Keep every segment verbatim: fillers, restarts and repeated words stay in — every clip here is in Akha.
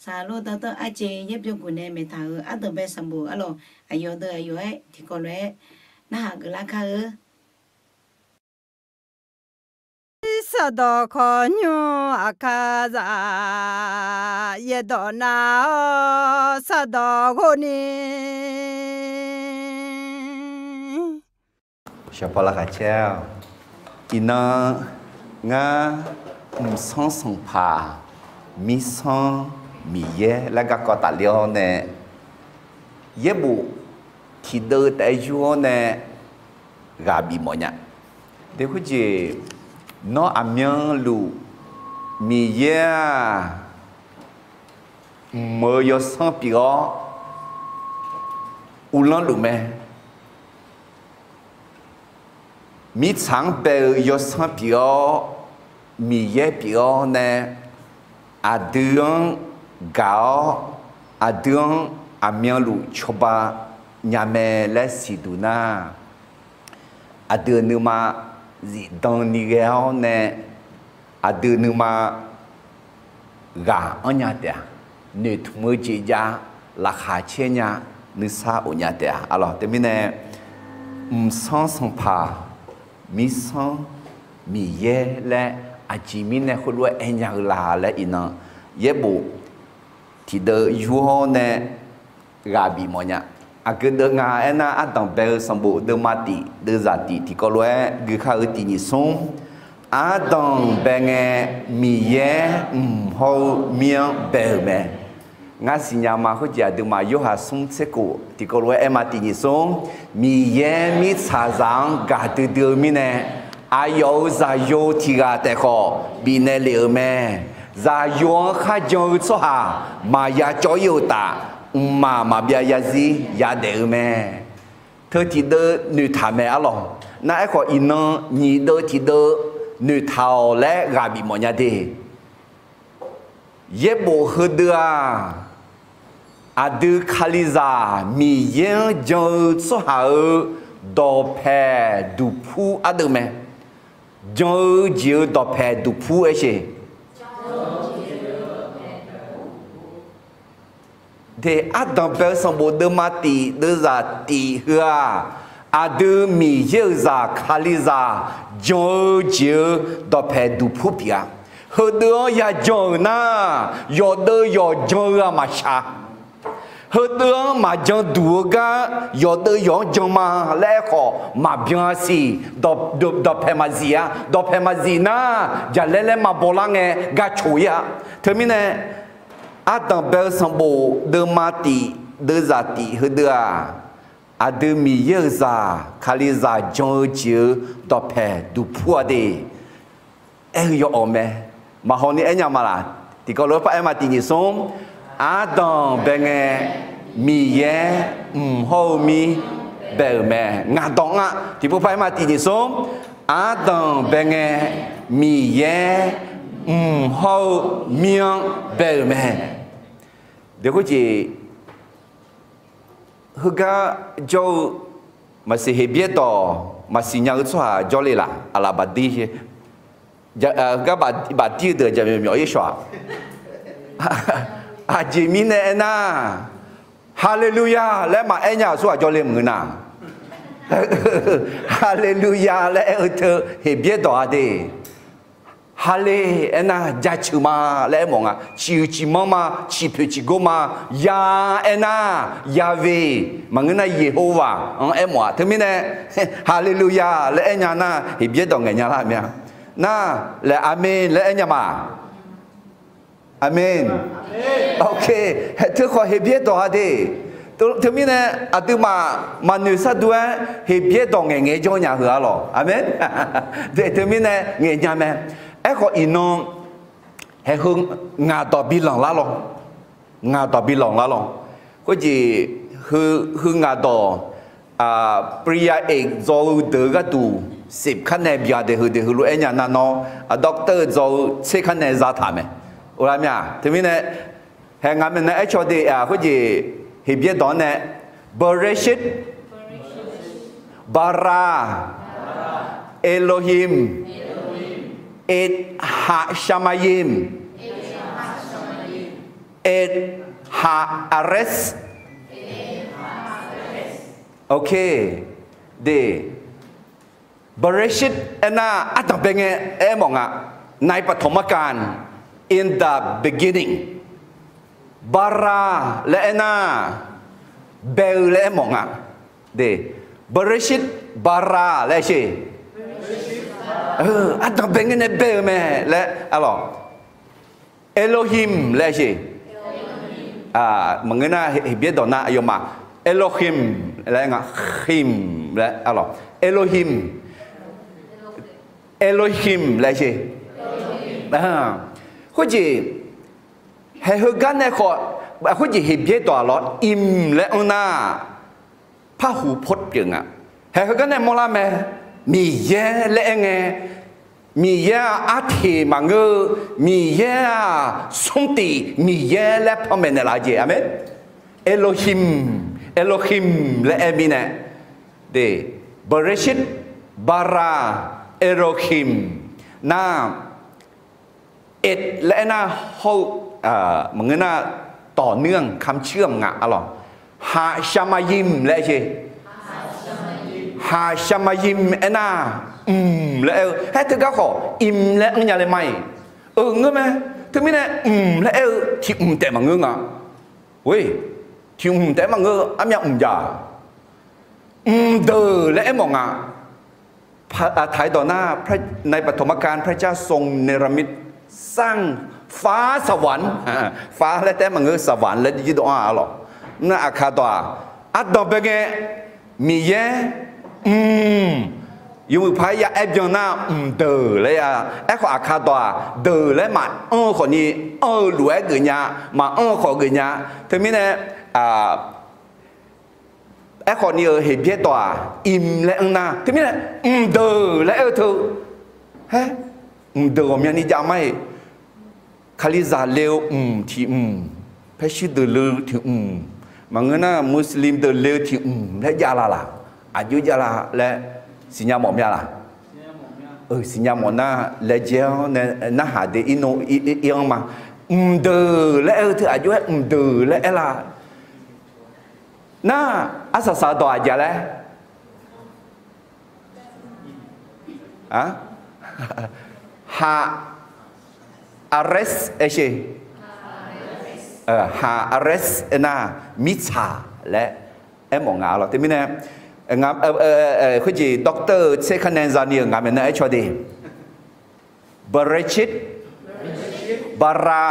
Taqlof dawrdanr arjeq yaer byov guf nae maeqtaq-euq ardanq bae sanqbof arlawq, aqyawf deuq aqyawf-aer tiqkawv lof-aer narhaq geuflar kar-eu. Sardawq khawqnymr aqkar zaq, yaerdawq nav-awr sardawq ghov ni. Shaqpaw lavkhaq caer-awq. Iqnan ngar mqsanr sanqpaq mirsanr Miqyaer laer garkawv tafler-awr nae, yaerbof tiqdeuv taef-aer yur-awr nae ghaq bif mawf nya. Deuq khoerjeq, nawr aqmyanluf Miqyaer-aq, mq-eu yawsanr pyeuf-awr uvlanr luf mae. Mirtsaq-anr bae-eu yawsanr pyeuf-awr, Miqyaer pyeuf-awr nae, aqdui-anr gaq-awr, aqdui-anr aqmyanluf cawba nya mae laer siqduq nar, aqdui-euq nuima zifdan ni ghae-awr nae, aqdui nuima ghaq anr nya taef-a. Noeqtmq-eu jeq jav, laqkhaq caer nya, nuisar of nya taef-a. Arlawq, teumirnae mqsanr sanqpaq mirsanr Miqyaer laer aqjeq mirnae khoerlof-aer aer nya-eu la laer iqnan yaerbof tiqdeuv yur-awr nae ghaq bif mawf nya. Aqgeu deuv nga aernar, ardanq bae-eu sanqbof deuvma tif deuvzaq tif tiqkawv lof-aer gui kar-eu tiq nyiq smr, ardanq bae ngae Miqyaer mq hawr-eu mir-anr bae-euq mae. Ngar siqnya ma khoerjeq aqduimaf Yorhaq smr tser kof tiqkawv lof-aer aer ma tiq nyiq smr, Miqyaer mirtsaqzaq-anr gaqdui dui-eu mirnae, aqyawf-euq Zaqyo tiq ghaq taef khawf bifnaeq lef-euq mae. Zaqyo-anr kharjan-eu tsawrhaq maqya cawv-ir-eu uqtaf, mqmaq maqbyav yarzir yadaef-eu mae. Teu tiqdeuv noeqtaq mae arlawq. Nar aerkhawf, iqnan nyiq deuv tiqdeuv noeqtaq-awq laer ghaq bif mawf nya de. Yaerbof heudeuv-aq, aqdui Kalizaq Miqyaer-anr jan-eu tsawrhaq-euq dawqpaeq duqpur ardeuv mae. Jan-eu jeq-euq dawqpaeq duqpur aersheq. De, ardanq bae-eu sanqbof deuvma tif deuvzaq tif heu-aq, aqdui Miqyaer-euq zaq Kalizaq jan-eu jeq-euq dawqpaeq duqpur pyeuf-a. Heudeuv-anr ya jan-euq nar, yawqdeuv yawq jan-eu ghaq maqshaq. Heudeuv-anr maqjan duq-eu gar yawqdeuv yawq-anr jan ma laer aerkhawf maqbyan-a siq. Dawq, dawqpaeq maqzif-a. Dawqpaeq maqzif nar, jaqlaer laer maqbaw lar ngae gar coq-ir-a. Teumirnae, ardanq bae-eu sanqbof deuvma tif deuvzaq tif heudeuv-aq, aqdui Miqyaer-euq zaq Kalizaq jan-eu jeq-euq dawqpaeq duqpur-a de. Aer-eu yawawq mae. Maqhaw ni aernya ma laq? Tiqkawv lof-aer paraer ma tiq nyiq smr, ardanq bae ngae Miqyaer mq hawr-eu mir bae-euq mae. Ngaq dawq nga. Tiqpov paraer ma tiq nyiq smr, ardanq bae ngae Miqyaer mq hawr-eu mir-anr bae-euq mae. Deuq khoerjeq, heugar jawr-eu maqsiq Heqbyaer dawq maqsiq nya-eu tsawrhaq jawrle laq? Aqlaf baqdir, heugar baqdir-eu deuq jaqmyawf myawf-ir shawq-aq. Aqjeq mirnae aernar, Haleluya laer maqaer nya-euq tsawrhaq jawrle maqngeur nar. Haleluya laer aer-eu teu Heqbyaer dawq-a de. Hale aernar jaceuq ma laer aermawf nga. Ciqhuiq ciqmanr ma, ciqpoeq ciqgor ma. Ya aernar, Yahweh, maqngeur nar Yeqhovaq-anr aermawf-a. Teumirnae Haleluya laer aer nya nar, Heqbyaer dawq ngaeq nya lar mya. Nar, laer Aqmen laer aer nya ma. Aqmen. Ok. Teukhawf Heqbyaer dawq-a de. Teumirnae aqduimaf maqnoeq sharduq-aer Heqbyaer dawq ngaeq ngaeq-aer jawr nya heu-a lawq. Aqmen. Teumirnae ngaeq nya mae. Aerkhawf iqnan haeq heu ngaq dawq bi lanq lar lawq. Ngaq dawq bi lanq lar lawq. Khoerjeq heu ngaq dawq, priya ek dzaw-eu deuq-eu gharduq sef kar nae bya de heu de heulof-aer nya nar nawr, doctor dzaw-eu tser kar nae zataq mae. Oqla mya teumirnae, haeq ngaq maeqnan aercaw de-aq khoerjeq Heqbyaer dawq-anr nae, Bereshit bara Elohim et ha shamayim. Okay. De, Bereshit aernar ardanq bae ngae aermawf nga. ในปฐมกาล in the beginning. Bara laer aernar, bae-eu laer aermawf nga. De, Bereshit bara laer aer sher. Ardanq bae ngae nae bae-eu mae laer arlawq. Elohim laer aer sher. Maqngeur nar, Heqbyaer dawq nar aqyawfmaf Elohim laer nga, him laer arlawq. Elohim, Elohim laer aer sher. Khoerjeq, haeq heugar nae khawf, khoerjeq Heqbyaer dawq-aq lawr, im laer anr nar, parhuq pawr pyeuf nga. Haeq heugar nae mawrlar mae, Miqyaer laer aer ngae, Miqyaer-aq arteq maqngeur-eu, Miqyaer-aq smrtif Miqyaer laer panmaeq naeqlaf-eu jeq. Aqmeq. Elohim, Elohim laer aer mirnae, de, Bereshit bara Elohim nar, et laer aernar hawr-eu, maqngeur nar, ต่อเนื่อง kamq ciq-eu nga arlawq. Hashamayim laer aer sher. Hashamayim aernar, mq laer aer-eu. Haer teugar khawf im laer anr nya le ma-iq. Euq ngeur mae. Teumirnae mq laer aer-eu tiq mq taef maqngeur nga. Oe, tiq mq taef maqngeur, armyav mq jav. Mqdeuq laer aermawf nga. ไทย dawq nar, ในปฐมกาล พระเจ้าทรงเนรมิต สร้างฟ้าสวรรค์ ฟ้า laer taef maqngeur, สวรรค์ laer jirdov-anr arlawq. Nar Aqkaq dawq-aq, ardanq bae ngae Miqyaer mq, yawmuiq paq-aer ya aer byan nar mqdeuq laer ya. Aerkhawf Aqkaq dawq-aq, deuq laer maqanr-eu khawfni, anr-eu lof-aer geuf nya, maqanr-eu khawf geuf nya. Teumirnae, aerkhawfni-euq Heqbyaer dawq-aq, im laer anr nar, teumirnae mqdeuq laer aer-eu teu, haer, mqdeuq ghawqmyani jav ma-iq. Kalizaq le-eu mq tiq mq, paershuir deuq le-eu tiq mq, maqngeur nar Muslim deuq le-eu tiq mq laer jav la laq? Aqjox jav la laer siqnya mawf mya laq? Siqnya mawf nar laejae-awr nae narhaq de ir-anr ma. Mqdeuq laer aer-eu teu aqjox-aer mqdeuq laer aer la? Nar arsaq saq-eu dawq aqjeq laer? Ha, ares aer sher. Ha ares aernar, mirtsaq laer aermawf nga lawr. Teumirnae, khoerjeq Doctor-eu tser kharnae zani-euq ngaq maeqnan aer caw de. Bereshit bara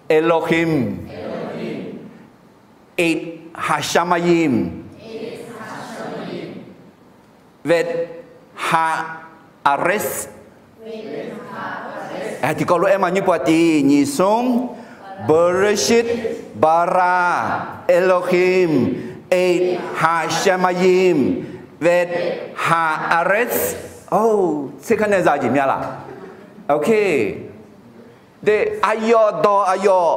Elohim et hashamayim vet ha ares. Tiqkawv lof-aer ma nymr pov tiq nyiq smr. Bereshit bara Elohim et hashamayim vet ha ares. Or, tser kharnae za jeq mya laq? Ok. De, aqyawf dawq, aqyawf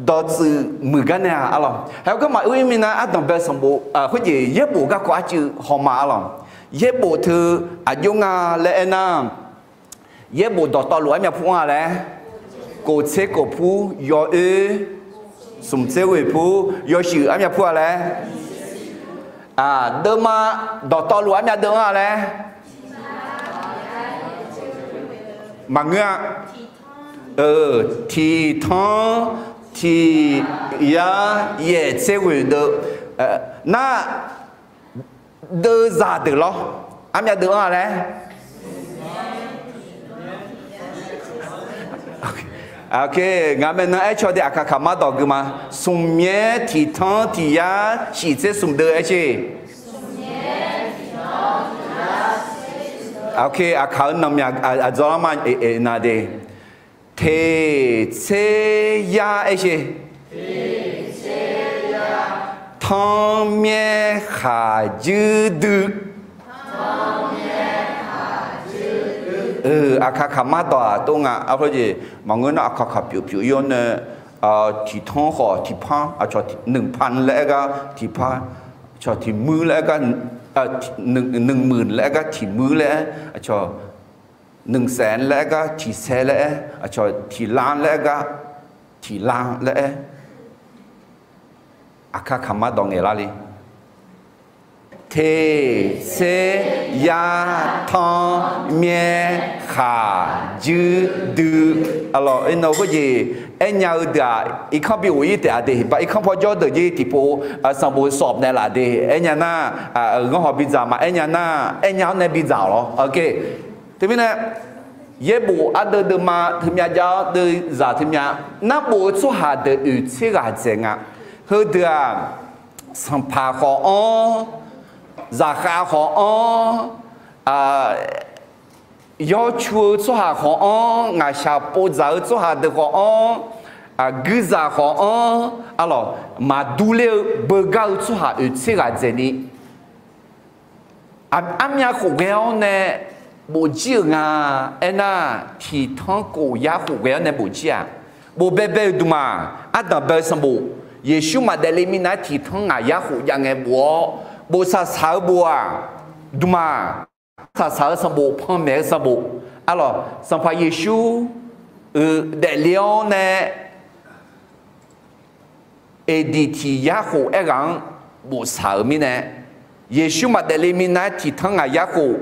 dawqtsuif muiq gar nae-aq arlawq. Haeq garma oe mirnae ardanq bae sanqbof khoerjeq yaerbof garkawv arcuiv hawma arlawq. Yaerbof teu aqjox nga laer aernar, yaerbof dawqtawvluf armyav pur-anr-a laer, kof tser kof pur yawoer, smq tser ghoeq pur yawshuif armyav pur-a laer, deuvma dawqtawvluf armyav deuv-anr-a laer, maqngeur-a. Tiqtanr tiqyar yaef tser ghoeq deuv, nar deuvzaq deuq lawr, armyav deuv-anr-a laer. Ok, ngaq maeqnan aer caw de, aqkaq kaqmar dawq gui ma. Smq myaer tiqtanr tiqyar shif tser smq deuv aer sher. Ok, aqkaq-eu nanqmyaq aqdzawr-anr ma, eq, eq, na de. Teq tser yar aer sher. Tanr myaer khaqdzuir dui. Aqkaq kaqmar dawq-aq tov nga. Arjeq maqngeur nar aqkaq kaq pyeuf pyeuf-ir-awr nae, tiqtanr khawf tiqpanr, aqcawq nuiqpan laer aer gar tiqpanr, aqcawq tiqmuir laer aer gar, nuimuiq laer aer gar tiqmuir laer aer, aqcawq nuisaer laer aer gar tiqsaer laer aer, aqcawq tiqlanr laer aer gar tiqlar laer aer, aqkar kaqmar dawq ngaeqlar le. Teq, tser, yar, tanr, myaer, khaq, juir, dui. Arlawq, iqnan khoerjeq aernya-eu deuq-aq, irkanr bi ghof-ir taef-a de. Ba irkanr paw jawr deuq jir tiqpov sanqbof sawf naeqlaf de. Aernya nar, ghanr hawq bidzaq maqaer nya nar, aernya-awr nae bidzaq-awq lawr. Teumirnae, yaerbof ardeuv deuvma teumyav jav-awr deuvzaq teumyav, narbof-eu tsawrhaq deuq oeq tser ghaq dzaeq nga. Heudeuq-aq, sanqpaq khawf-anr, zaqkhav khawf-anr, yawcu-eu tsawrhaq khawf-anr, ngaqshaq povdzaq-eu tsawrhaq deuq khawf-anr, guirzaq khawf-anr, arlawq, maqdur ler-eu beugar-eu tsawrhaq oeq tser ghaq dzaeq ni, armyav khof ghae-awr nae bofjir-euq nga. Aernar, tiqtanr kof yar khof ghae-awr nae bofjir-aq, bof baebae-euq dmq-aq, ardanq bae-eu sanqbof, Yeqsur maq daefle minav-aer tiqtanr ngaq yar khof jav ngae bof-awr, bof saqsaq-eu bof-aq, dmq-aq, saqsaq-eu sanqbof, panmaeq-eu sanqbof, arlawq, Sanqpaq Yeqsur-euq daefle-awr nae, eqdiq tiq yar khof aerghaq-anr bof saq-euq mirnae, Yeqsur maq daefle minav-aer tiqtanr ngaq yar khof,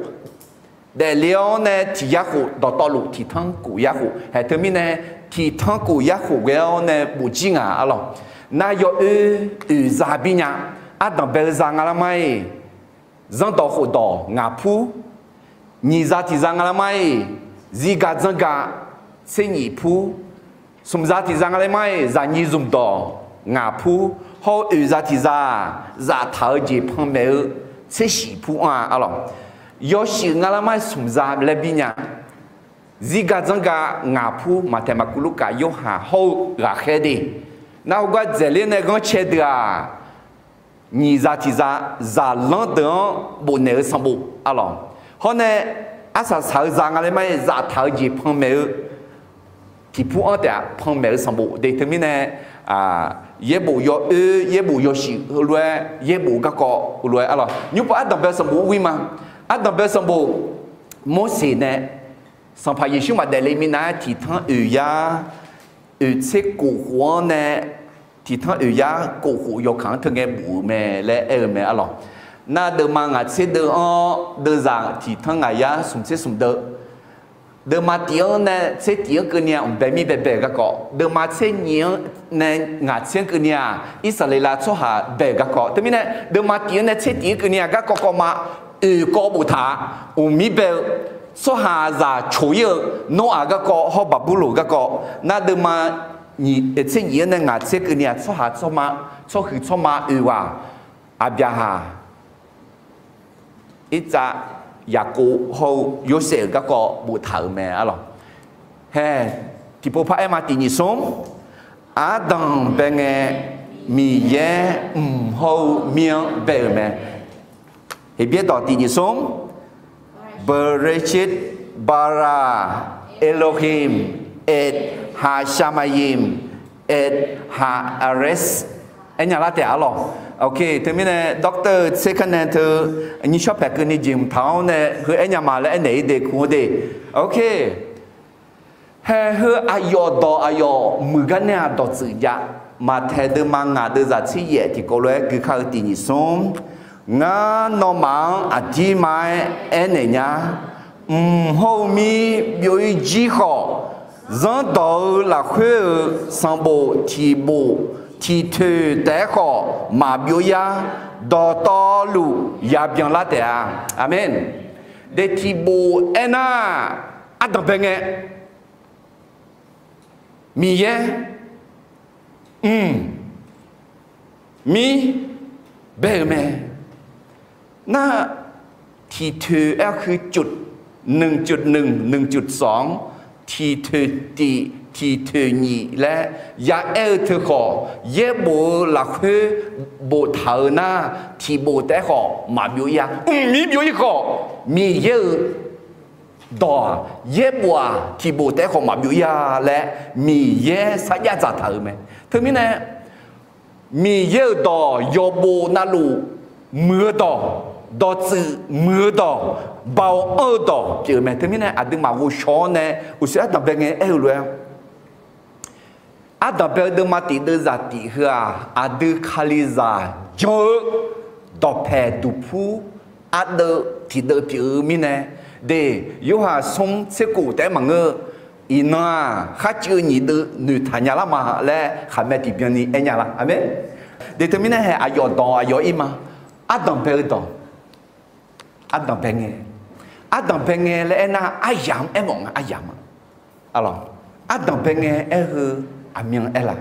daefle-awr nae tiq yar khof dawqtawvluf tiqtanr kof yar khof haeq teumirnae, tiqtanr kof yar khof ghae-awr nae bofjir nga, arlawq. Nar yawoer oeq za bir nya, ardanq bae-eu za nga lar mar-iq, zanrdawq khofdawq ngaq pur, nyiq za tiq za nga lar mar-iq, zirgaq dzanrgaq tser nyiq pur, smq za tiq za nga lar mar-iq, zaqnyiq zmqdawq ngaq pur, hawr-eu oeq za tiq za-aq, zaftaq-eu jeq panmaeq-eu tser shiq pur anr-a, arlawq. Yawshuif nga lar mar-iq smq za laer bir nya. Zirgaq dzanrgaq ngaq pur, Maqtaeq, Maqkuv, Lurkaf, Yorhaq hawr-eu ghaqkhaer de. Nar heugar dzaeqler nae ghanrcae deuq-aq, nyiq za tiq za, zaqlanr deuq-anr bofnaeq-eu sanqbof, arlawq. Hawr nae arsaq saq-eu za nga lar mar-iq, zaftaq-eu jeq panmaeq-eu tiqpur anr taef-aq, panmaeq-eu sanqbof de. Teumirnae, yaerbof yawoer, yaerbof yawshuif heulof-aer, yaerbof garkawv heulof-aer, arlawq, nymr pov ardanq bae-eu sanqbof ghoer ma. Ardanq bae-eu sanqbof, Morseq nae Sanqpaq Yeqsur maq daefle minav-aer tiqtanr oeq yar, oeq tser kof khof-anr nae, tiqtanr oeq yar kof khof yawkaq-anr teu ngae bof-euq mae laer aer-eu mae, arlawq. Nar deuvma ngaq tser deuv-anr deuvzaq tiqtanr ngaq yar smq tser smq deuv. Deuvma tiq-anr nae tser tiq-anr keuvni-aq, mqbae mir baebae-euq garkawv. Deuvma tser nyiq-anr nae ngaq tser-anr keuvni-aq, Irsaqleqlav tsawrhaq bae-euq garkawv. Teumirnae, deuvma tiq-anr nae tser tiq-anr keuvni-aq, garkawv kawv ma, oeq kawv boftaq-a. Mqmir bae-eu tsawrhaqzaq coq-ir-eu Noraq garkawv hawr Baqburloq garkawv. Nar deuvma tser nyiq-anr nae ngaq tser keuvni-aq, tsawrhaq tsawrma, tsawrhuiq tsawrma oeq ghaq, Aqbyaqhaq, Irtsav, Yaqkov hawr-eu Yorsaev-euq garkawv boftaq-euq mae, arlawq. Hae, tiqpov par aer ma, tiq nyiq smr. Ardanq bae ngae, Miqyaer mq hawr-eu mir-anr bae-euq mae. Heqbyaer dawq tiq nyiq smr. Bereshit bara Elohim et hashamayim et haaretz. Aernya lar taef-a lawq. Ok, teumirnae Doctor tser kar nae teu nyiq shawr paeq keuvni jeq mqtaq-awr nae heu aernya ma laer aernaeq-ir de, kuv-anr de. Ok. Hae heu aqyawf dawq aqyawf muiqgar nae-aq dawqtsuif jav. Maqtaeq deuvma ngaq deuvzaq tser yaef tiqkawv lof-aer gui kar-eu tiq nyiq smr. Ngar nawmaf-anr aqdirma-aer aernaeq nya. Mq hawr-eu mir byov-ir jir khawf, zanrdawq-eu lafkhoer-euq sanqbof tiqbof tiqtoeq taef-aer khawf maqbyov yar, dawqtawvluf yabyan lar taef-a. Aqmeq. De tiqbof aernar, ardanq bae ngae, Miqyaer mq mir bae-euq mae. Nar, tiqtoeq aer-eu heu cuf, nunq cuf nunq, nunq cuf sawq-anr, tiqtoeq tiq, tiqtoeq nyiq laer ya aer-eu teu khawf, yaerbof-eu lafkhoer boftaq-eu nar, tiqbof taef-aer khawf maqbyov ir-a. Mqmir byov ir khawf, Miqyaer-euq dawq-aq, yaerbof-aq, tiqbof taef-aer khawf maqbyov ir-a laer Miqyaer sarjax dzaqtaq-euq mae. Teumirnae, Miqyaer-euq dawq yawqbof navluf muiq-eu dawq, dawqtsuif muiq-eu dawq, baoq anr-eu dawq pyeuf-eu mae. Teumirnae aqduimaf ghovshaw-awr nae uqshoe ardanq bae ngae aer-eu lof-aer, Ardanq bae-eu deuvma tif deuvzaq tif heu-aq, aqdui Kalizaq jan-eu dawqpaeq duqpur ardeuv tiqdeuv pyeuf-eu mirnae, de, Yorhaq smr tser kof taef-aer maqngeur, iqnan-aq kharcuiv-eu nyiq deuv noeqtaq nya lar ma laer khaqmae tiqbyan ni aer nya lar. Aqmeq. De teumirnae hae aqyawf dawq aqyawf-ir ma. Ardanq bae-eu dawq. Ardanq bae ngae. Ardanq bae ngae laer aernar, aryamq aermawf nga, aryamq-a. Ardanq bae ngae aer-eu aqmyan aer laf?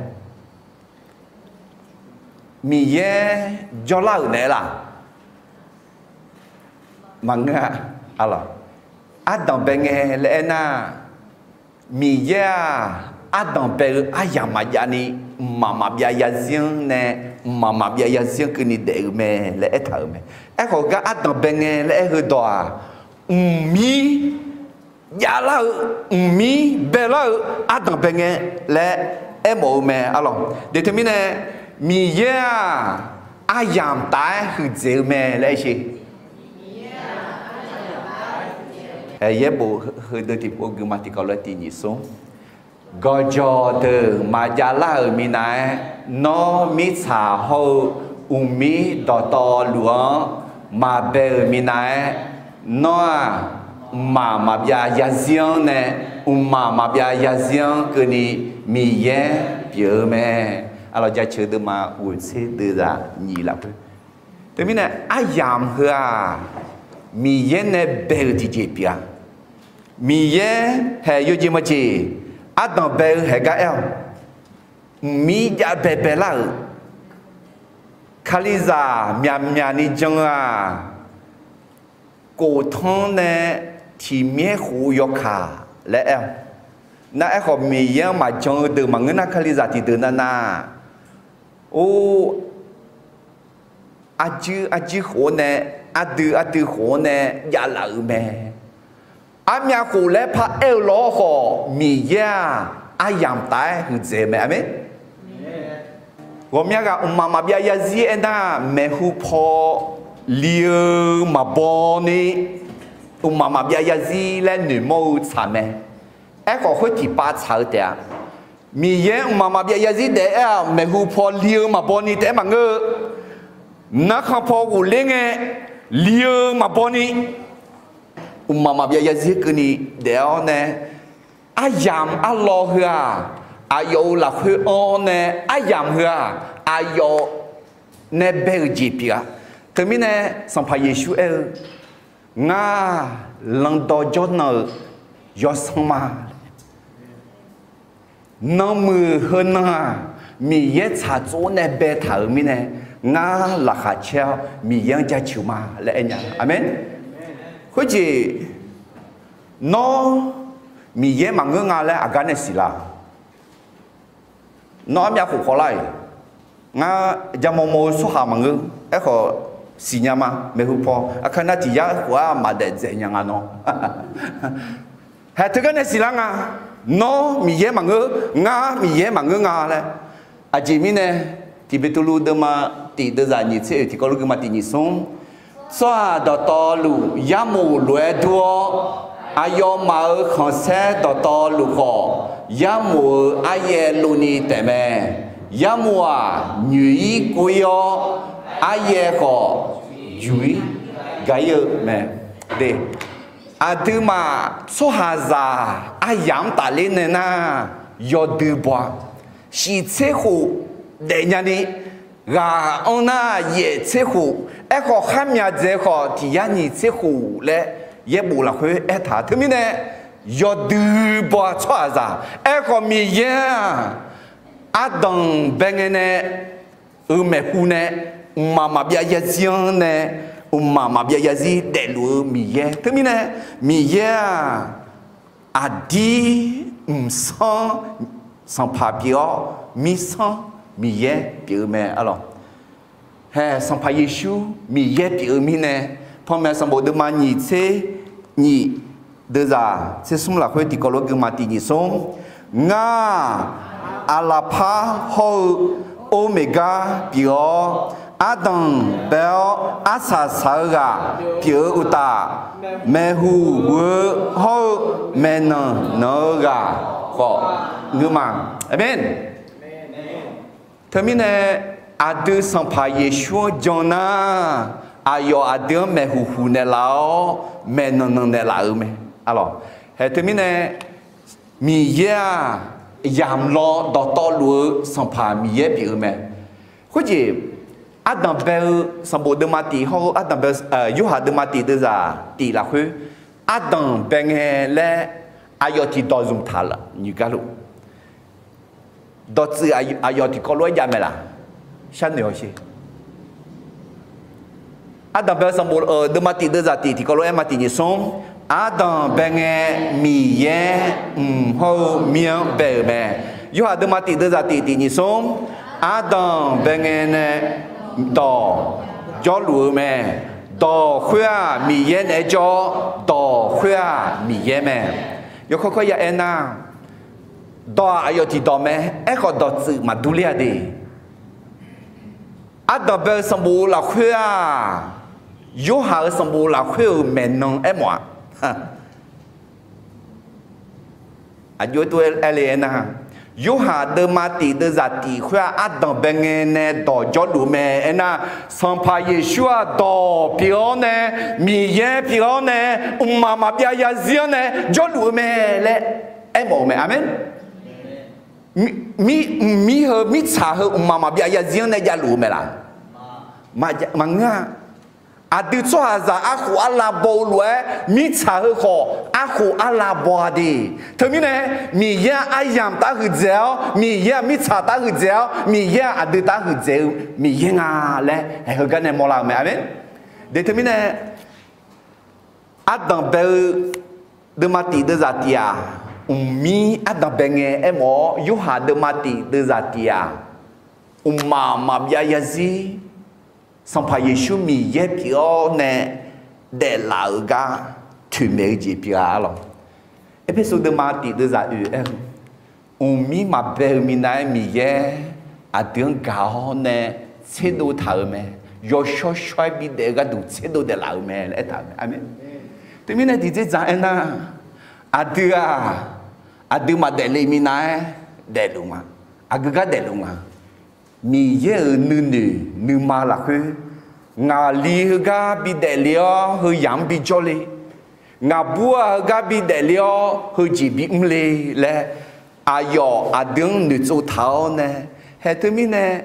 Miqyaer jawrlar-euq naeq-aer laf? Maqngeur-a. Ardanq bae ngae laer aernar, Miqyaer-aq, ardanq bae-eu aryamq maqjav ni, mqmaq maqbyav yarzir-anr nae, mqmaq maqbyav yarzir-anr keuvni daef-eu mae laer aertaq-euq mae. Aerkhawf gar ardanq bae ngae laer aer-eu dawq-aq, mqmir javlar-eu, mqmir baelar-eu ardanq bae ngae laer aermawf-eu mae. Arlawq, de teumirnae, Miqyaer-aq, aryamq taf-aer huiqdzaeq-eu mae laer aer sher. Aer, yaerbof heudeuq tiqpov guima tiqkawv lof-aer tiq nyiq smr. Gawqjawq deuq maqjav lar-euq minav-aer, nawr mirtsaq hawr-eu uqmir dawqtawvluf-anr maqbae-euq minav-aer, nawr-aq, mqmaq maqbyav yarzir-anr nae, mqmaq maqbyav yarzir-anr keuvni Miqyaer pyeuf-eu mae. Arlawq, jaceuq deuvma ghoeqtser deuvzaq nyiq lafkhoer. Teumirnae aryamq heu-aq, Miqyaer nae bae-euq tiqjeq pyeuf-a. Miqyaer haeq yawjeq maqjeq, ardanq bae-eu haeq gar aer-awq. Mqmir jav baebae lar-euq, Kalizaq myaqmyaq ni jan-eu-aq, koftanr nae tiqmyaer khof-eu yawkaq laer aer-awq. Nar aerkhawf, Miqyaer-anr maqjan-eu deuq maqngeur nar, Kalizaq tiqdeuq navnav, or, arjuir arjuir khof-awr nae, ardui ardui khof-awr nae javlaf-euq mae. Armyav khof laer paraer-eu lawr khawf, Miqyaer-aq, aryamq taf-aer huiqdzaeq-eu mae. Aqmeq. Ghawqmya ghaq mqmaq maqbyav yarzir aernar, maeqhu paw li-eu maqbaw ni, mqmaq maqbyav yarzir laer noeqmawr-eu tsaq mae. Aerkhawf, khoer tiqpav tsaq-eu taef-a. Miqyaer mqmaq maqbyav yarzir daef-aer-aq, maeqhu paw li-eu maqbaw ni taef-aer maqngeur-eu, narkhan paw ghofler ngae li-eu maqbaw ni, mqmaq maqbyav yarzir keuvni daef-awr nae, aryamq arlawq heu-aq, aqyawf-euq lafkhoer anr-awr nae, aryamq heu-aq, aqyawf nae bae-euq jeq pyeuf-a. Teumirnae, Sanqpaq Yeqsur aer-eu, Ngar, lanqdawq jawrnan-euq yawsanr ma. Nanmuiq heunan-aq, Miqyaer tsaqtsov nae baetaq-euq mirnae, ngar laqkhaq caer-awr Miqyaer-anr jaceuq ma laer aer nya. Aqmeq. Khoerjeq, nawr Miqyaer maqngeur nga laer aqgar nae siqlar? Nawr armyav khof khawf lar-iq, ngar jamaw maw-eu tsawrhaq maqngeur. Aerkhawf, siqnya ma, maeqhu paw aqkar nar tiq yar khof-aq maqdaef dzaeq nya nga nawr. Haeq teugar nae siqlar nga, nawr Miqyaer maqngeur, ngar Miqyaer maqngeur nga laer. Aqjeq mirnae, Tiqbeqtuvluv deuvma tiq deuvzaq nyiq tser oeq tiqkawv lof guima tiq nyiq smr, tsawrhaq dawqtawvluf yarmof lof-aer dur-awr, aqyawfmaf-euq khanqsaer dawqtawvluf khawf, yarmof-euq aryaev lov ni taef mae. Yarmof-aq, nyoeq-ir kov-ir-awr, aryaev khawf juq-ir gaq-ir-eu mae. De, aqduimaf tsawrhaqzaq aryamq-anr tafler nae nar, yawdui baw-a. Shiq tser khof daefnya ni, ghaq anr nar yaef tser khof, aerkhawf kharmyaq dzaeq khawf tiq yar nyiq tser khof laer yaerbof lafkhoer aertaq-a. Teumirnae, yawdui baw-a tsawrhaqzaq. Aerkhawf Miqyaer-aq, ardanq bae ngae nae, euq maeqhu nae, mqmaq maqbyav yarzir-anr nae, mqmaq maqbyav yarzir daefluf-eu Miqyaer. Teumirnae, Miqyaer-aq, aqdir mqsanr sanqpaq pyeuf-awr, mirsanr Miqyaer pyeuf-eu mae. Arlawq, haeq Sanqpaq Yeqsur Miqyaer pyeuf-eu mirnae, panmaeq sanqbof deuvma nyiq tser nyiq deuvzaq tser smr lafkhoer tiqkawv lof guima tiq nyiq smr, Ngar-aq, Aqlaqpar hawr-eu Ormeqgar pyeuf-awr, ardanq bae-awr arsaq saq-eu ghaq pyeuf-eu uqtaf, maeqhu huiq-eu hawr-eu maeqnan nanq-eu ghaq khawf ngeur ma. Aqmeq. Teumirnae, aqdui Sanqpaq Yeqsur-anr jan nar, aqyawf aqdui-anr maeqhuq huq naeqlaf-awr, maeqnan nan naeqlaf-euq mae. Arlawq, haeq teumirnae, Miqyaer-aq, yamq law dawqtawvluf-eu Sanqpaq Miqyaer pyeuf-eu mae. Khoerjeq, ardanq bae-eu sanqbof deuvma tif hawr-eu ardanq bae, Yorhaq deuvma tif deuvzaq tif lafkhoer, ardanq bae ngae laer aqyawf tiqdawq zmq taq nyiq gar luf. Dawqtsuif aqyawf tiqkawv lof-aer jav mae laf? Sharnoeq-awq sher. Ardanq bae-eu sanqbof deuvma tif deuvzaq tif tiqkawv lof-aer ma tif nyiq smr. Ardanq bae ngae Miqyaer mq hawr-eu mir-anr bae-euq mae. Yorhaq deuvma tif deuvzaq tif tif nyiq smr. Ardanq bae ngae nae dawq jawrluf-eu mae. Dawq khoer-aq Miqyaer naeq-aer jawr-awr, dawq khoer-aq Miqyaer mae. Yawkawr kawr ya aernar, dawq-aq aqyawf tiqdawq mae. Aerkhawf dawqtsuif maqdur ler-a de. Ardanq bae-eu sanqbof lafkhoer-aq, Yorhaq-euq sanqbof lafkhoer-euq maeqnan aermawf-a. Aqjox-aer tov-aer le aernar, Yorhaq deuvma tif deuvzaq tif khoer-aq, ardanq bae ngae nae dawq jawrluf mae aernar, Sanqpaq Yeqsur-aq dawq pyeuf-awr nae, Miqyaer pyeuf-awr nae, mqmaq maqbyav zarzir-anr nae jawrluf-eu mae laer aermawf-eu mae. Aqmeq. Mqmir heu mirtsaq heu mqmaq maqbyav zarzir-anr nae javluf-eu mae laf? Maqngeur-a. Aqdui tsawrhaqzaq arkhof arlav baw-eu lof-aer, mirtsaq heu khawf arkhof arlav baw-a de. Teumirnae, Miqyaer-aq aryamq taf huiqdzaeq-awr, Miqyaer-aq mirtsaq taf huiqdzaeq-awr, Miqyaer-aq aqdui taf huiqdzaeq-eu Miqyaer nga laer haeq heugar nae mawrlar-eu mae. Aqmeq. De teumirnae, ardanq bae-eu deuvma tif deuvzaq tif-aq, mqmir ardanq bae ngae aermawf-awr, Yorhaq deuvma tif deuvzaq tif-aq, mqmaq maqbyav zarzir, Sanqpaq Yeqsur Miqyaer pyeuf-awr nae daeflaf-euq gar toeqmaeq-eu jeq pyeuf-a. Arlawq, Erpersu deuvma tif deuvzaq oeq aer-eu, mqmir maqbae-eu minav-aer Miqyaer aqdui-anr gaq-awr nae tserdov taq-euq mae. Yawshawr shawr-aer bidaef-eu gharduq tserdov daeflaf-euq mae laer aertaq-euq mae. Aqmeq. Teumirnae tiqdzerdzaq aernar, aqdui-aq, aqdui maqdaef le minav-aer daefluf nga. Aqgeu gar daefluf nga. Miqyaer-euq nuinoeq nuima lafkhoer, ngaqli heugar bidaef le-awr heuyaq-anr bijawr le, ngaqbur-aq heugar bidaef le-awr heujeq bimr le laer, aqyawf aqdui-anr noeqtsov taq-awr nae, haeq teumirnae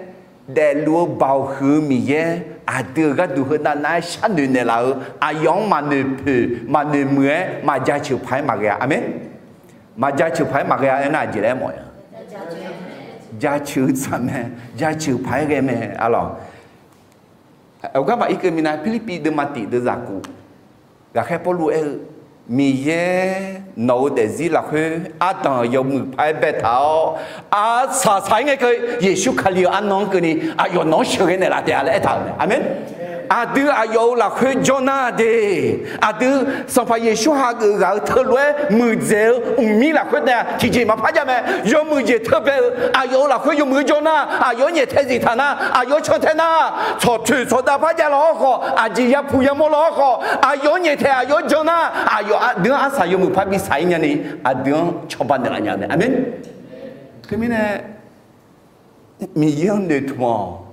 daefluf-eu baoq huiq-eu Miqyaer aqdui-euq gharduq heunav nav-aer sharnoeq naeqlaf-eu aqyawf-anr maqnoeq poeq maqnoeq muiq-aer maqjaceuq paq-aer maqghae-a. Aqmeq. Maqjaceuq paq-aer maqghae-a aernar aqjeq laer aermawf-a? Jaceuq-eu tsaq mae. Jaceuq paq-aer ghae mae. Arlawq, aqgar maqir keuv minav Pirlirpiv deuvma tif deuvzaq kof, ghaqkhaer Pawrluv aer-eu, Miqyaer nawq-euq daefzir lafkhoer ardanq yawmuiq paq-aer baetaq-awr, arsaq saq-aer ngae keuv Yeqsur Kali-euq arnan-anr keuvni aqyawf nawq-anr sheuqghae naeqlaf taef-a laer aertaq-euq mae. Aqmeq. Aqdui aqyawf-euq lafkhoer jawr nar de, aqdui Sanqpaq Yeqsur hageuf ghaq-eu teulof-aer muiqdzaeq-eu mqmir lafkhoer taef-a tiqjeq maqpar jav mae. Yawmuiq jeq teubae-eu aqyawf-euq lafkhoer yawmuiq-eu jawr nar, aqyawf-anr nyaeftae zif taq nar, aqyawf-anr cantae nar, tsawqtoeq tsawqdav par jav law-awr khawf, aqjeq yapuq yamawr law-awr khawf, aqyawf-anr nyaeftaeq aqyawf-anr jan nar, aqyawf aqdui-anr arsaq yawmuiq par bi saq-ir nyani, aqdui-anr cawba naeqlaf nya-eu mae. Aqmeq. Teumirnae Miqyaer-anr noeqtmq-awq.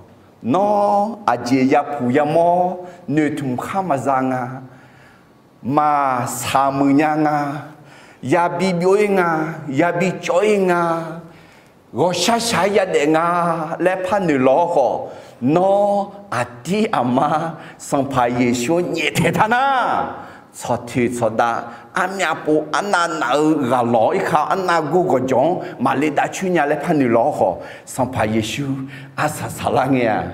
Nawr aqjeq yapuq yamawr noeqtmq khar maqza nga, maqsaq muiq nya nga, yabi byov-ir nga, yabi cawv-ir nga, ghawqshaq shaq-aer yadaef nga laer par noeqlawq-awr khawf, nawr aqdir aqmar Sanqpaq Yeqsur-anr nyaeftaeq taq nar, tsawqtoeq tsawqdav armyav pov arnav naf-eu ghaqlawq-ir ka arnav gor gawqjawq-anr maqle dav coer nya laer par noeqlawq-awr khawf, Sanqpaq Yeqsur arsaq saqlar ngae-aq,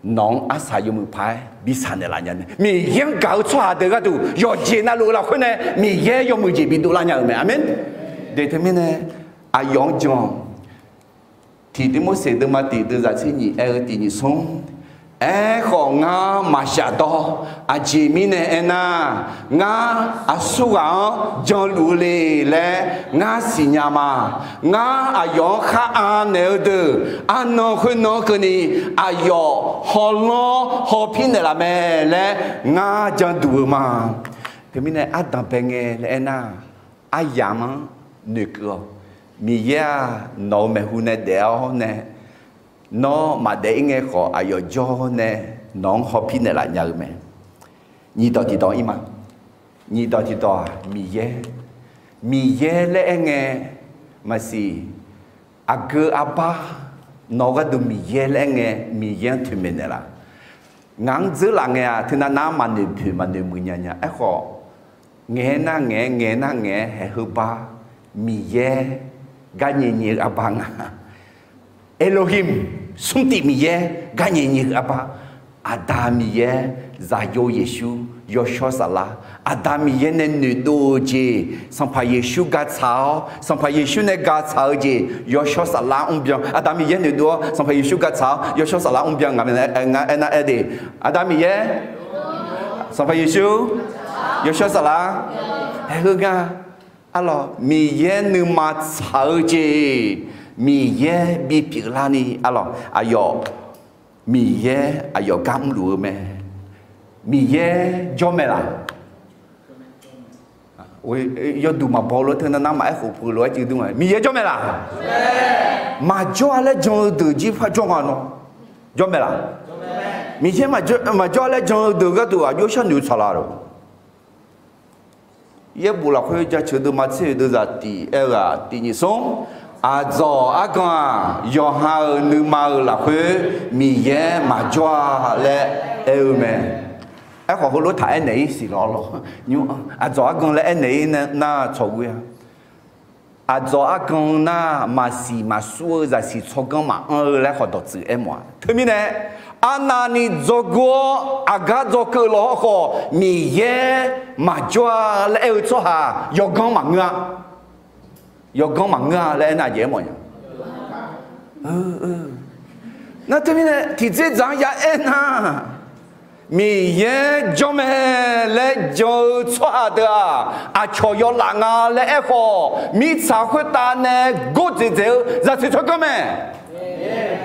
nawq-anr arsaq yawmuiq paq-aer bi saq naeqlaf nya mae. Miqyaer-anr gaq-eu tsawrhaq deuq gharduq yawqjeq navluf-eu lafkhoer nae Miqyaer yawmuiq jeq bi dovlar nya-euq mae. Aqmeq. De teumirnae aqyawf-anr jan-awq. Tiqdimorseq deuvma tif deuvzaq tser nyiq aer-eu tiq nyiq smr. Aerkhawf ngar maqshaf dawr. Aqjeq mirnae aernar, ngar aqsurghaq-anr janluf-eu le laer ngar siqnya ma. Ngar aqyawf-anr khar anaeq-eu deuq arnan khoernan-anr keuvni aqyawf hawlanr hawpir naeqlaf mae laer ngar janduq-eu ma. Teumirnae ardanqbae ngae laer aernar, aryamq-anr noeqkeuv-awq. Miqyaer-aq nawq-euq maeqhu nae daef-awr nae Nawr maqdaef-ir ngae khawf, aqyawf jawr nae nawq-anr hawpir naeqlaf nya-eu mae. Nyiqdawq tiqdawq-ir ma. Nyiqdawq tiqdawq-aq, Miqyaer. Miqyaer laer aer ngae, maqsiq, aqgeu arbar, nawq gharduq Miqyaer laer aer ngae, Miqyaer-anr toeqmaeq naeqlaf. Ngaq-anr dzeurlaf ngae-aq, teunav nav-anr maqnoeq poeq maqnoeq muiq nya nya. Aerkhawf, ngaeq-aer nar ngaeq-aer, ngaeq-aer nar ngaeq-aer, haeq heubar, Miqyaer garnyae nyae-eu arbar nga. Elohim, smrtif Miqyaer garnyae nyae-eu arbar. Aqda Miqyaer, Zaqyo Yeqsur, Yawshawr Saflar, Aqda Miqyaer nae noeqdov-eu jeq, Sanqpaq Yeqsur gaqtsaq-awr, Sanqpaq Yeqsur nae gaqtsaq-eu jeq, Yawshawr Saflar mrbyan. Aqda Miqyaer noeqdov-awr, Sanqpaq Yeqsur gaqtsaq-awr, Yawshawr Saflar mrbyan. Ngaq-anr aernar aer de, Aqda Miqyaer, Sanqpaq Yeqsur, Yawshawr Saflar, haeq heu nga. Arlawq, Miqyaer nuima tsaq-eu jeq, Miqyaer bipyeuf larni, arlawq, aqyawf, Miqyaer aqyawf gar mrluf-eu mae. Miqyaer jawr mae laq? Yawduq maqbaw lof teunav nav maqaer khof peuq lof-aer cuiv dur nga. Miqyaer jawr mae laq? Maqjawr-a laer jan-eu deuq jir par jawr nga nawr. Jawr mae laq? Miqyaer maqjawr-a laer jan-eu deuq gharduq aqjox sharnoeq tsaqlaq lor. Yaerbof lafkhoer jaceuq deuvma tser-euq deuvzaq tiq aer-eu-aq, tiq nyiq smr, aqdzawq argan-aq, yawqha-euq nuima-euq lafkhoer Miqyaer maqjawr-a laer aer-eu mae. Aerkhawf heulof taq aernaeq-ir siq lawr lawr. Aqdzawq argan laer aernaeq-ir nar tsawqghoe-a. Aqdzawq argan nar maqsiq maqsur-eu zaqsiq tsawrganr maqanr-eu laer khawf dawqtsuif aermawf-a. Teumirnae, arnavni dzawgeuf-awr aqgar dzawgeuf lawq-awr khawf, Miqyaer maqjawr-a laer aer-eu tsawrhaq yawganr maqngeur-a. Yawganr maqngeur-a laer aernar aqjeq aermawf nya. Nar teumirnae tiqdzerdzaq-anr ya aernar, Miqyaer janr mae laer jan-eu tsawrhaq deuq-aq, aqcawq yawlaf nga laer aerkhawf, mirtsaq khoertav nae gordzaeq dzaeq-eu zaqsiq tsawrganr mae.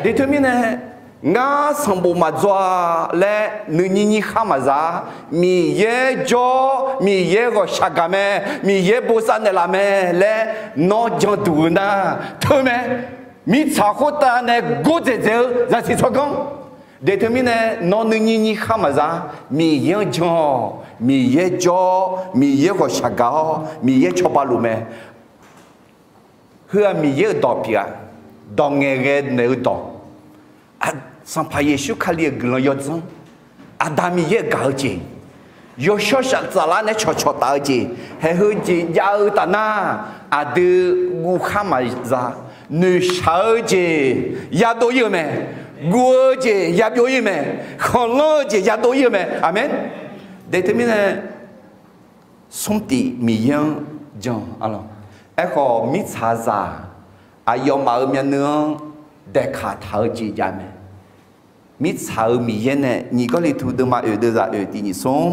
Deq teumirnae, ngar sanqbof maqdzaw-a laer nuinyir nyir khar maqza. Miqyaer jawr, Miqyaer ghawqshaq gaq mae, Miqyaer bosav naeqlaf mae laer nawr janduq-eu nar teu mae. Mirtsaq khoertav nae gordzaeq dzaeq-eu zaqsiq tsawrganr. Deq teumirnae nawr nuinyir nyir khar maqza. Miqyaer-anr jan-awq. Miqyaer jawr, Miqyaer ghawqshaq gaq-awr Miqyaer cawba luf mae. Heu-aq Miqyaer-euq dawq pyeuf-a. Dawq ngaeqghae naeq-eu dawq. Sanqpaq Yeqsur Kali-euq guiqlanq yawdzanr, Aqda Miqyaer-euq gaq-eu jeq, Yawshawr Saflar nae cawqcawq taf-eu jeq, haeq heu jeq jav-eu taf nar, aqdui guv khar maqza. Noeqshaq-eu jeq yadov ir-eu mae. Guv-eu jeq yabyov ir-eu mae. Khanqlanr-eu jeq yadov ir-eu mae. Aqmeq. Deq teumirnae smrtif Miqyaer-anr jan-awq. Aerkhawf mirtsaqzaq aqyawfmaf-euq myavnuiv-anr daeqkaq taq-eu jeq jav mae. Mirtsaq-euq Miqyaer nae nyiq Gawrliqtu deuvma oeq deuvzaq oeq tiq nyiq smr,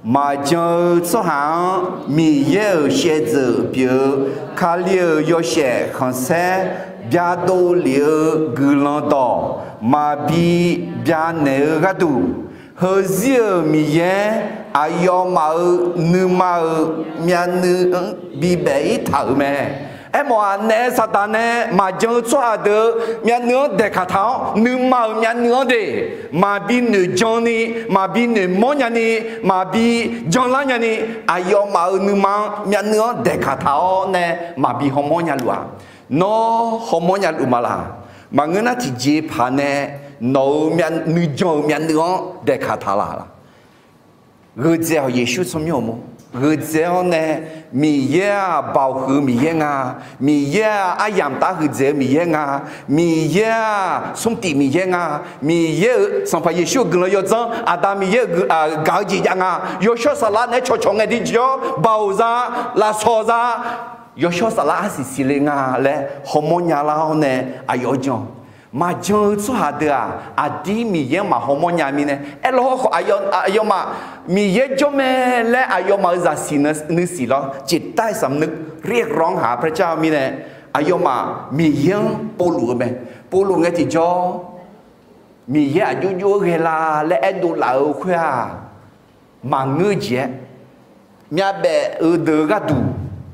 maqjan-eu tsawrhaq-anr Miqyaer-euq shaevdzeuf pyeuf-eu Kali-euq yawshaef khanqsaer byadov lef-eu guiqlanq dawq maqbi byanaeq-eu gharduq, heuzir-euq Miqyaer aqyawfmaf-euq nuima-euq myavnuiv-anr bibaef-ir taq-euq mae. Aermawf-aq naef Saqdaq nae maqjan-eu tsawrhaq deuq-eu myavnuiv-anr daeqkaq taq-awr, nuima-euq myavnuiv-anr de maqbi noeqjan ni, maqbi noeqmawr nya ni, maqbi janlar nya ni, aqyawfmaf-euq nuima-anr myavnuiv-anr daeqkaq taq-awr nae maqbi hawmawr nya luf-aq. Nawr hawmawr nya luf ma laq? Maqngeur nar tiqjeqpaq nae nawq-euq nuijan-euq myavnuiv-anr daeqkaq taq laq laq? Gheu dzae-awq Yeqsur tsawrmyanr-euq mawr. Gheu dzae-awr nae Miqyaer-aq baoq huiq-eu Miqyaer nga. Miqyaer-aq aryamq taf huiqdzaeq-eu Miqyaer nga. Miqyaer-aq smrtif Miqyaer nga. Miqyaer-euq Sanqpaq Yeqsur-euq guiqlanq yawdzanr, Aqda Miqyaer-euq gaq-eu jeq jav nga. Yawshawr Saflar naeq-aer cawqcawq ngae tiqjawr baoq za, lafsawq za, Yawshawr Saflar arsiq siqle nga laer hawmawr nya lar-awr nae aqyawf-anr jan-awq. Maqjan-eu tsawrhaq deuq-aq aqdir Miqyaer-anr maqhaw mawrnya mirnae aerlawr hawrkhawf aqyawfmaf Miqyaer jawr mae laer aqyawfmaf-euq zaqsiq nuisiq lawr จิตใต้สำนึก เรียกร้องหาพระเจ้า mirnae aqyawfmaf Miqyaer-anr povluf-eu mae. Povluf ngae tiqjawr Miqyaer aqjox jox-aer ghae la laer aerdov laf-eu khoer-aq maqngeur jeq-aer, myavbaef-eu deuq-eu gharduq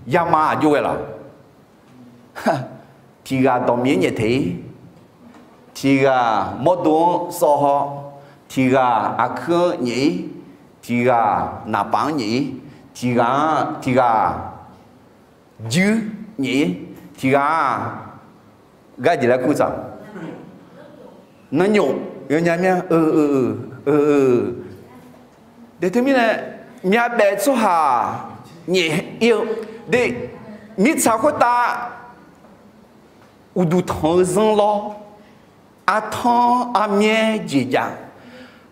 yama aqjox ghae laf? Tiq ghaq dawq Miqyaer nyaeftaeq-ir. Tiq ghaq mawrdo-anr sawv haw, tiq ghaq aqkuir-anr nyaef-ir, tiq ghaq naqpaf-anr nyaef-ir, tiq ghaq-anr, tiq ghaq juir nyaef-ir, tiq ghaq-aq, gar jeq laer kur tsaq. Nanrnyof yawnya mir-a, eu, eu, de teumirnae, myavbaef tsawrhaq nyaef-ir-eu, de, mirtsaq khoertav uqduq tanq-eu zanr lawr, artanr armyaer jeq jav,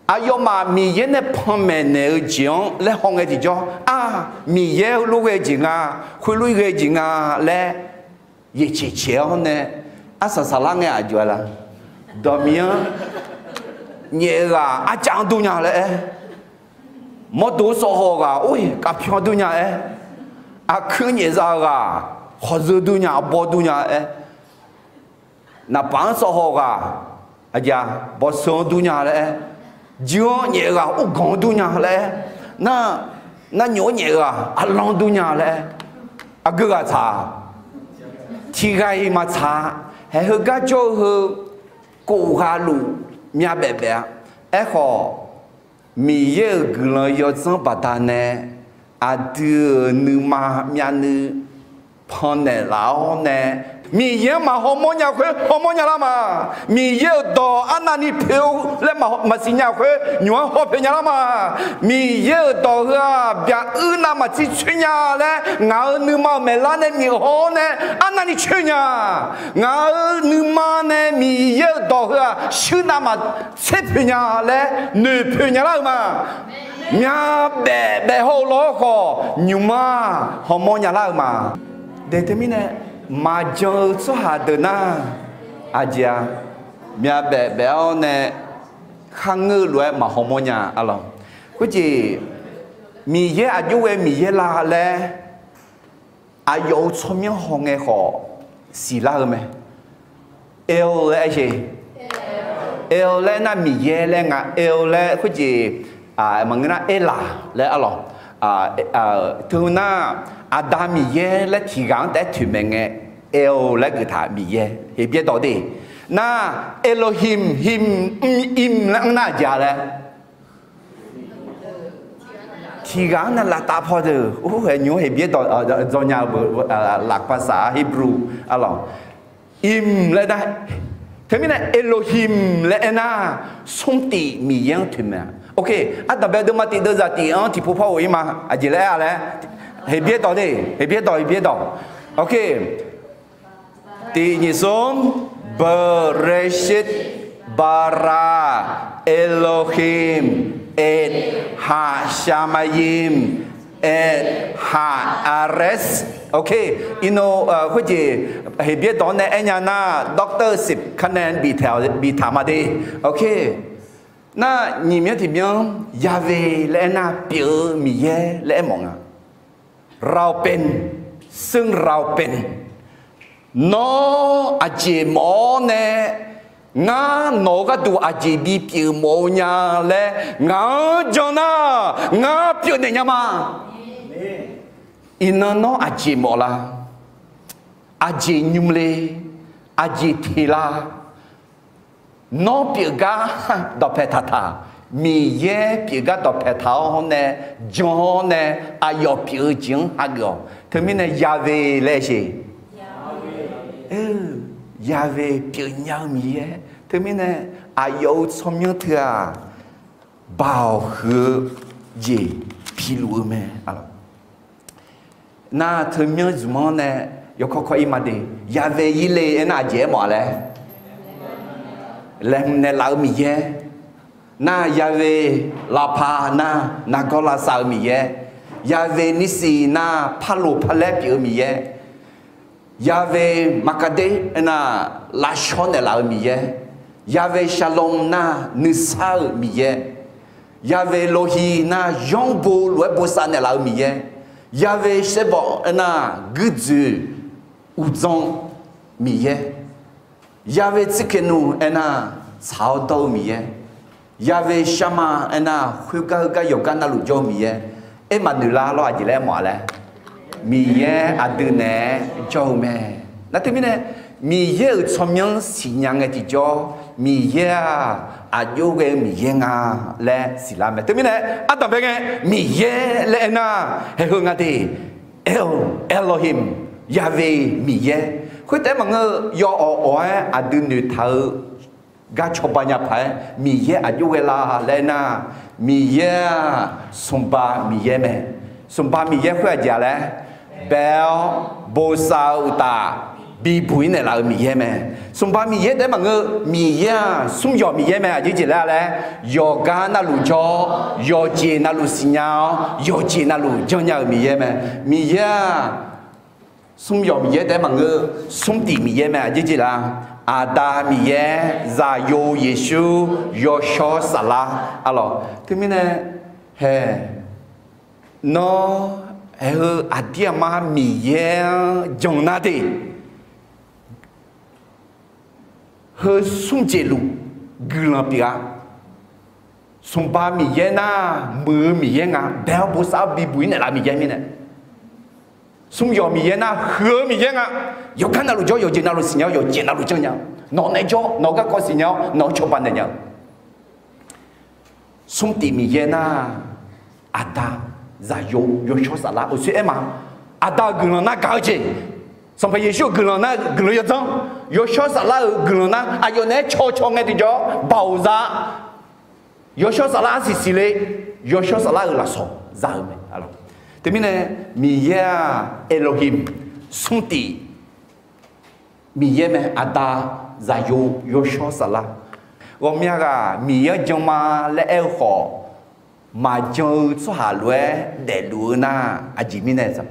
aqyawfmaf Miqyaer nae panmaeq naeq-eu jeq-anr laer hawngae tiqjawr, a, Miqyaer heulof ghae jeq nga, khoerlof-ir ghae jeq nga laer yaeqcaeq caeq-awr nae, arsaq saqlar ngae aqjox-a la? Dawqmiq-anr nyaef ghaq arcav-anr dur nya laer aer, mawrdo-anr sawv haw ghaq or-iq kavpyawr dur nya aer, aqkuir nyaef za ghaq khawqzeu dur nya, arbawr dur nya aer, naqpaf-anr sawv haw ghaq aqjeq-a, bawqseu-anr dur nya laer aer, juir-anr nyaef ghaq urganq-anr dur nya laer aer, nar, narnyof-anr nyaef ghaq arlanr dur nya laer aer, aqgeu ghaq tsaq-a? Tiq ghaq-iq maqtsaq-a. Haeq heugar jawr-eu heu, kof ghaq luf myavbaef baef-a. Aerkhawf, Miqyaer-euq guiqlanq yawdzanr baqdanae aqdui-euq nuima myavnuiv pannaeq laf-awr nae, Miqyaer-anr maq hawmawr nya khoer hawmawr nya lar ma. Miqyaer-euq dawq arnavni poeq-eu laer maqsiq nya khoer nymq-anr hawpoeq nya lar ma. Miqyaer-euq dawq heu-aq, byaq uir navmaqtser coer nya laer ngaq-euq nuima-euq maeqlar nae miq haw-awr nae arnavni coer nya. Ngaq-euq nuima nae Miqyaer-euq dawq heu-aq, shuir navmaqtser poeq nya laer noeqpoeq nya lar-eu ma. Myavbaef baef haw-eu lawr khawf, nymq-anr hawmawr nya lar-eu ma. De teumirnae, maqjan-eu tsawrhaq deuq nar, aqjeq-a, myavbaef baef-awr nae kharngeur-eu lof-aer maq hawmawr nya-a lawq. Khoerjeq, Miqyaer aqjox ghae Miqyaer la laer aqyawf-euq tsawrmyanr hawngae khawf siqlar-eu mae. El laer aer-eu, El laer aernar Miqyaer laer nga. El laer khoerjeq maqngeur nar Aerlaq laer arlawq. Teu nar, Aqda Miqyaer laer tiq ghaq-anr taef-aer toeqmaeq ngae, El laer geuf taq Miqyaer. Heqbyaer dawq de nar, Elohim, him, im, im laer anr nar aqjeq-a laer tiq ghaq-anr nae lavtav paw deuq, or, haeq nymq-anr Heqbyaer dawq dzaw nya-eu lafpaq saq-a, Hebrew arlawq. Im laer nar, teumirnae Elohim laer aernar, smr tif Miqyaer-anr toeqmaeq-a. Ok, ardanqbae deuvma tif deuvzaq tif-anr tiqpov par ghof-ir ma. Aqjeq laer aer-a laer, Heqbyaer dawq de, Heqbyaer dawq, Heqbyaer dawq. Ok. Tiq nyiq smr, Bereshit bara Elohim et ha shamayim et ha aretz. Ok, iqnan khoerjeq Heqbyaer dawq-anr nae aernya nar, Doctor Sip Kanan biftaq ma de. Ok, nar nyiq myanr tiq myanr Yahweh laer aernar, pyeuf-eu Miqyaer laer aermawf nga. Raopen, seunraopen. Nawr aqjeq mawf-awr nae, ngar nawq-eu gharduq aqjeq bipyeuf mawf-eu nya laer ngaq-anr jan nar, ngar pyeufnaeq nya ma. Iqnan nawr aqjeq mawf la? Aqjeq nymr le? Aqjeq teq la? Nawr pyeufgar dawqpae taqtaq, Miqyaer pyeufgar dawqpae taq-awr nae, jan-awr nae, aqyawf pyeuf-eu jeq-anr hageuf-awq. Teumirnae Yahweh laer sheq. Yahweh pyeufnya-eu Miqyaer. Teumirnae aqyawf-euq tsawrmyanr teu-aq, baoq huiq-eu jeq biluf-eu mae. Nar teumyanr zmq-anr nae yawkawr kawr-ir ma de. Yahweh Yireh aernar aqjeq aermawf-a laer, laeqhmq naeqlaf-eu Miqyaer. Nar Yahweh Rapha nar nargawr lavsav-eu Miqyaer. Yahweh Nissi nar parloq parlaer pyeuf-eu Miqyaer. Yahweh Makkadesh aernar lavshawr naeqlaf-eu Miqyaer. Yahweh Shalom nar nuisar-euq Miqyaer. Yahweh Rohi nar yanrbo lof-aer bosav naeqlaf-eu Miqyaer. Yahweh Tsebawq aernar guirdzoeq uqdzan Miqyaer. Yahweh Tsidkenu aernar tsaq-awr dawr-eu Miqyaer. Yahweh Shammah aernar khoergar heugar yawqgar navluf jawr-eu Miqyaer. Aermaqnoeq lar lawr, aqjeq laer aermawf-a laer, Miqyaer aqdui naeq-aer jawr-eu mae. Nar teumirnae Miqyaer-euq tsawrmyanr siqnya ngae tiqjawr, Miqyaer-aq, aqjox ghae-eu Miqyaer nga laer siqlar mae. Teumirnae, ardanqbae ngae, Miqyaer laer aernar, haeq heu nga de, El, Elohim, Yahweh, Miqyaer. Khoertaef maqngeur-eu, yawawq awq-aer aqdui noeqtaq-eu gar cawba nya paq-aer, Miqyaer aqjox ghae la laer aernar, Miqyaer-aq, Sanqpaq Miqyaer mae. Sanqpaq Miqyaer khoer aqjeq-a laer, bae-awr bosav-eu uqtaf, bibuq-ir naeqlaf-euq Miqyaer mae. Sanqpaq Miqyaer taef-aer maqngeur, Miqyaer-aq, smr yawq Miqyaer mae. Aqjeq jeq laer laer, yawqgar navluf jawr-awr, yawqjeq navluf siqnya-awr, yawqjeq navluf janrnya-euq Miqyaer mae. Miqyaer-aq, smr yawq Miqyaer taef-aer maqngeur, smr tif Miqyaer mae. Aqjeq jeq laer, Aqda Miqyaer, Zaqyo Yeqsur, Yawshawr Saflar. Arlawq, teumirnae, haeq, nawr, haeq heu aqdir aqma Miqyaer-anr jan nar de, heu smr jeq luf guiqlanq pyeuf-a. Sanqpaq Miqyaer nar, muiq-eu Miqyaer nga, bae-awr bosav-awr bibuq-ir naeqlaf Miqyaer mirnae, smr yawq Miqyaer nar, huiq-eu Miqyaer nga. Yawqgar navluf jawr, yawqjeq navluf siqnya-awr, yawqjeq navluf janrnya-eu, nawq nae jawr, nawq-eu garkawv siqnya-awr, nawq-anr cawba naeq nya-eu. Smr tif Miqyaer nar, Aqda, Zaqyo, Yawshawr Saflar, uqshoe aer ma. Aqda-euq guiqlanq nar gaq-eu jeq, Sanqpaq Yeqsur-euq guiqlanq nar guiqlanq yawdzanr, Yawshawr Saflar-euq guiqlanq nar aqyawf naeq-aer caw caw ngae tiqjawr baoq za. Yawshawr Saflar arsiq siqle, Yawshawr Saflar-euq lafsawq za-eu mae. Teumirnae, Miqyaer-aq, Elohim, smr tif Miqyaer mae. Aqda, Zaqyo, Yawshawr Saflar. Ghawqmya ghaq Miqyaer-anr jan ma laer aer-eu khawf, maqjan-eu tsawrhaq lof-aer daefluf-eu nar, aqjeq mirnae za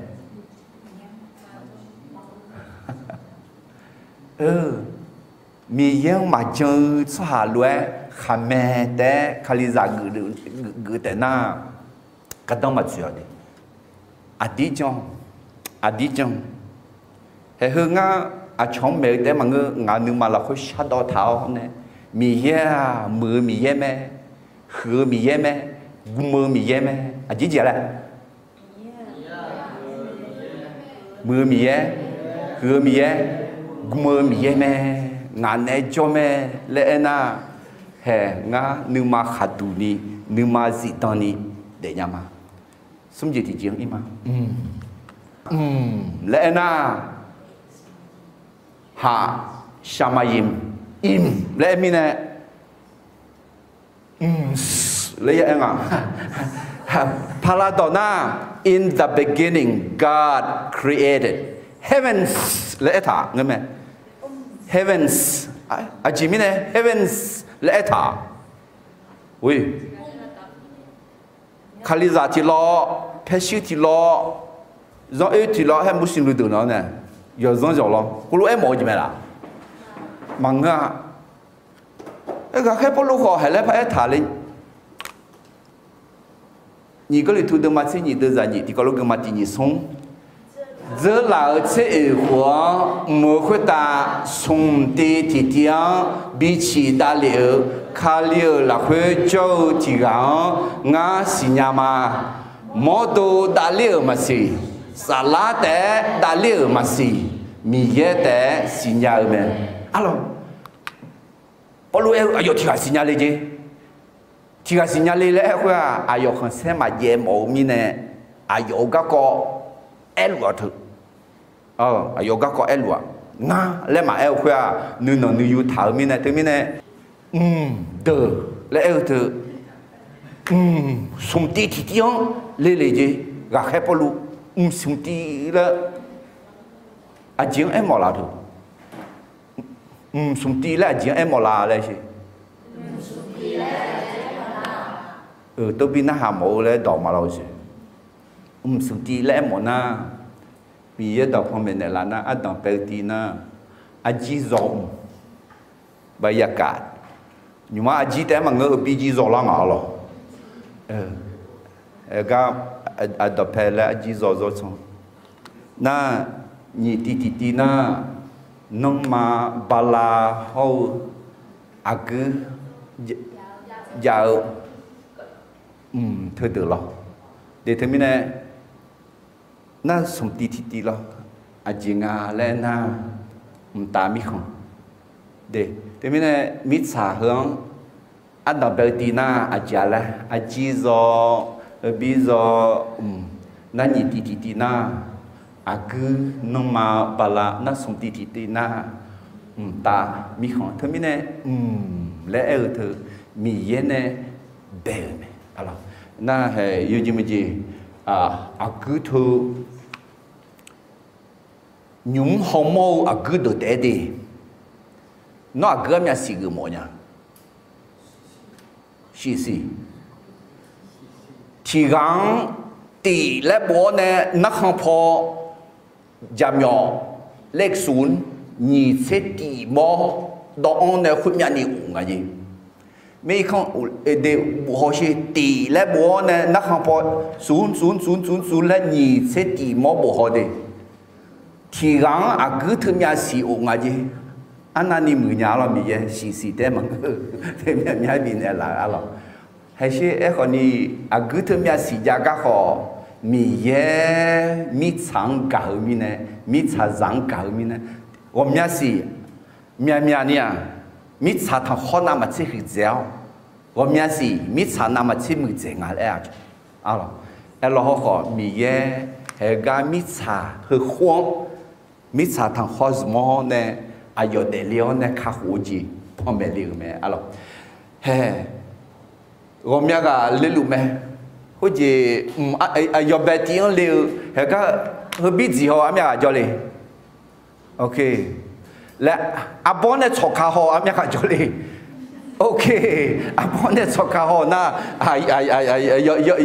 Miqyaer-anr maqjan-eu tsawrhaq lof-aer khaqmae taef-aer Kalizaq geuf taef nar, gardanr maqtsoeq-awq de. Aqdir jan, aqdir jan. Haeq heu ngar aqcawq-anr maeq-eu taef-aer maqngeur, ngaq nuima lafkhoer shardawv taq-awr nae, Miqyaer-aq, muiq-eu Miqyaer mae, huiq-eu Miqyaer mae, gm-eu Miqyaer mae. Aqjeq jeq laer, muiq-eu Miqyaer, huiq-eu Miqyaer, gm-eu Miqyaer mae, ngaq naeq-aer jawr mae laer aernar, haeq ngar nuima khaqduq ni, nuima zifdan ni daefnya ma. Smr jeq tiqjeq-anr ir ma. Mq laer aernar, haq, shaqmaqyimq, imq laer aer mirnae, mq laer ya aer nga. Paqlaqdawq nar, In the beginning, God created heavens laer aertaq ngeur mae. Heavens, aqjeq mirnae heavens laer aertaq. Kalizaq tiqlawr, paershuir tiqlawr, zanr oer tiqlawr, haer mursiq luqdeuq nawq-anr nae yawqzanr yawqlawr heulof-aer mawf-eu jeq mae laf? Maqngeur-a. Ghaqkhaer Pawrluv khawf haeq laer paraer taq le. Nyiq Gawrliqtu deuvma tser nyiq deuvzaq nyiq tiqkawv lof geuvma tiq nyiq smr. Dzeurlaf-euq tser oeq khof-anr mq-eu khoertav, smq tiv tiqtiv-anr biciq davlef-euq Kali-euq lafkhoer jawr-eu tiq ghaq-anr ngar siqnya ma. Mawrdo davler-euq maqsiq, saflar taef-aer davler-euq maqsiq, Miqyaer taef-aer siqnya-eu mae. Arlawq, Pawrluv aer-eu aqyawf tiq ghaq siqnya le jeq. Tiq ghaq siqnya le laer aer-eu khoer-aq, aqyawf khanqsaer maqjaev mawf-eu mirnae, aqyawf-euq garkawv aerluf-a teu. Aqyawf-euq garkawv aerluf-aq, ngar laer maqaer-eu khoer-aq, nuinanq nuiyu taq-eu mirnae teumirnae, mq deuq laer aer-eu teu, mq smq tiv tiqtiv-anr le le jeq. Ghaqkhaer Pawrluv mq smq tiv laer aqjeq-anr aermawf laf teu. Mq smq tiv laer aqjeq-anr aermawf la laer siq. Tov bi narhaq mawf-eu laer dawq maqlawr-eu siq. Mq smq tiv laer aermawf nar, Miqyaer dawqpae maeqnaeq laf nar, ardanq paev-eu tiv nar, arjir zawq mq, baqyaqkaf, nymq-mr arjir taef-aer maqngeur-eu, bi jir zawq lar ngaq-awr lawq. Gar, aqdawq pae laer arjir zawq zawr can nar, nyiq tiv tiqtiv nar, nanrma, bala hawr-eu aqguir jav-eu mq teudeuq lawr. De teumirnae, nar smq tiv tiqtiv lawr. Aqjeq nga laer nar, mqtav mirkhanq. Teumirnae mirtsaq heu-anr ardanq bae-eu tiv nar aqjeq-a laer, arjir zaw, heubir zaw, mq, nar nyiq tiv tiqtiv nar, aqguir nanrma bala nar smq tiv tiqtiv nar, mqtav mirkhanq. Teumirnae mq laer aer-eu teu Miqyaer nae bae-euq mae. Nar hae yawjeq maqjeq, aqguir teu nymq-mr hawmawr-eu aqguir deuq taef-aer de. Nawr aqguir armyav siq geufmawf nya. Shiqsiq. Tiqghaq-anr tif laer bof-awr nae narkhan paw jaqmyawf laer smq nyiq tser tif mawr dawv-anr nae khoermyav ni of nga jeq. Mirkanr de bof haw sher tif laer bof-awr nae narkhan paw smq smq smq smq laer nyiq tser tif mawr bof haw de. Tiqghaq-anr aqguir teumyav siq of nga jeq. Arnavni muiqnya arlawq Miqyaer shiqsiq taef-aer maqngeur-eu. Teumyav myav bifnaeq laf-eu arlawq. Haesher aerkhawf ni aqguir teumyav siq jav gar khawf, Miqyaer mirtsaq-anr gaq-eu mirnae, mirtsaqzaq-anr gaq-eu mirnae, ghawqmya siq myaqmyaq ni-aq, mirtsaq tanqkhawr navmaqtser huiqdzaeq-awr, ghawqmya siq mirtsaq navmaqtser muiqdzaeq nga laer-a. Aerlawq hawkhawf Miqyaer haegar mirtsaq heukhof-anr, mirtsaq tanqkhawr zmq-awr nae, aqyawf daefle-awr nae kakhof-eu jeq panmaeq le-euq mae arlawq. Hae, ghawqmya ghaq leluf mae. Khoerjeq, aqyawf bae tiv-anr le-eu haegar, heubir dziq haw armyav ghaq jawr le. Laer, arbawr nae tsawqka haw armyav ghaq jawr le. Arbawr nae tsawqka haw nar,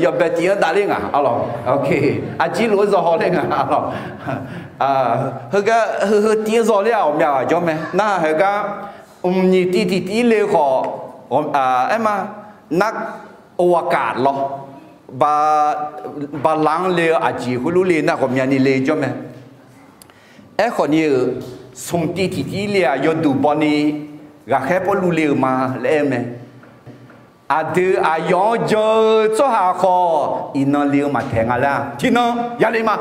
yawbae tiv-anr davler nga arlawq. Arjir lof-aer zaw haw ler nga arlawq. Heugar heu heu tiv-anr zaw ler-aq ghawqmya ghaq jawr mae. Nar heugar mqnyiq tiv tiqtiv le-eu khawf, aerma, nar, oqghaq kaf lawr, bala-anr le-eu aqjeq khoerlof le nar ghawqmyani le jawr mae. Aerkhawf ni-euq, smq tiv tiqtiv le-aq yawduq baw ni, ghaqkhaer Pawrluv le-euq ma laer aer-eu mae. Aqdui aqyawf-anr jan-eu tsawrhaq khawf, iqnan le-eu maqtaeq nga laer-a. Tiqnan yale ma.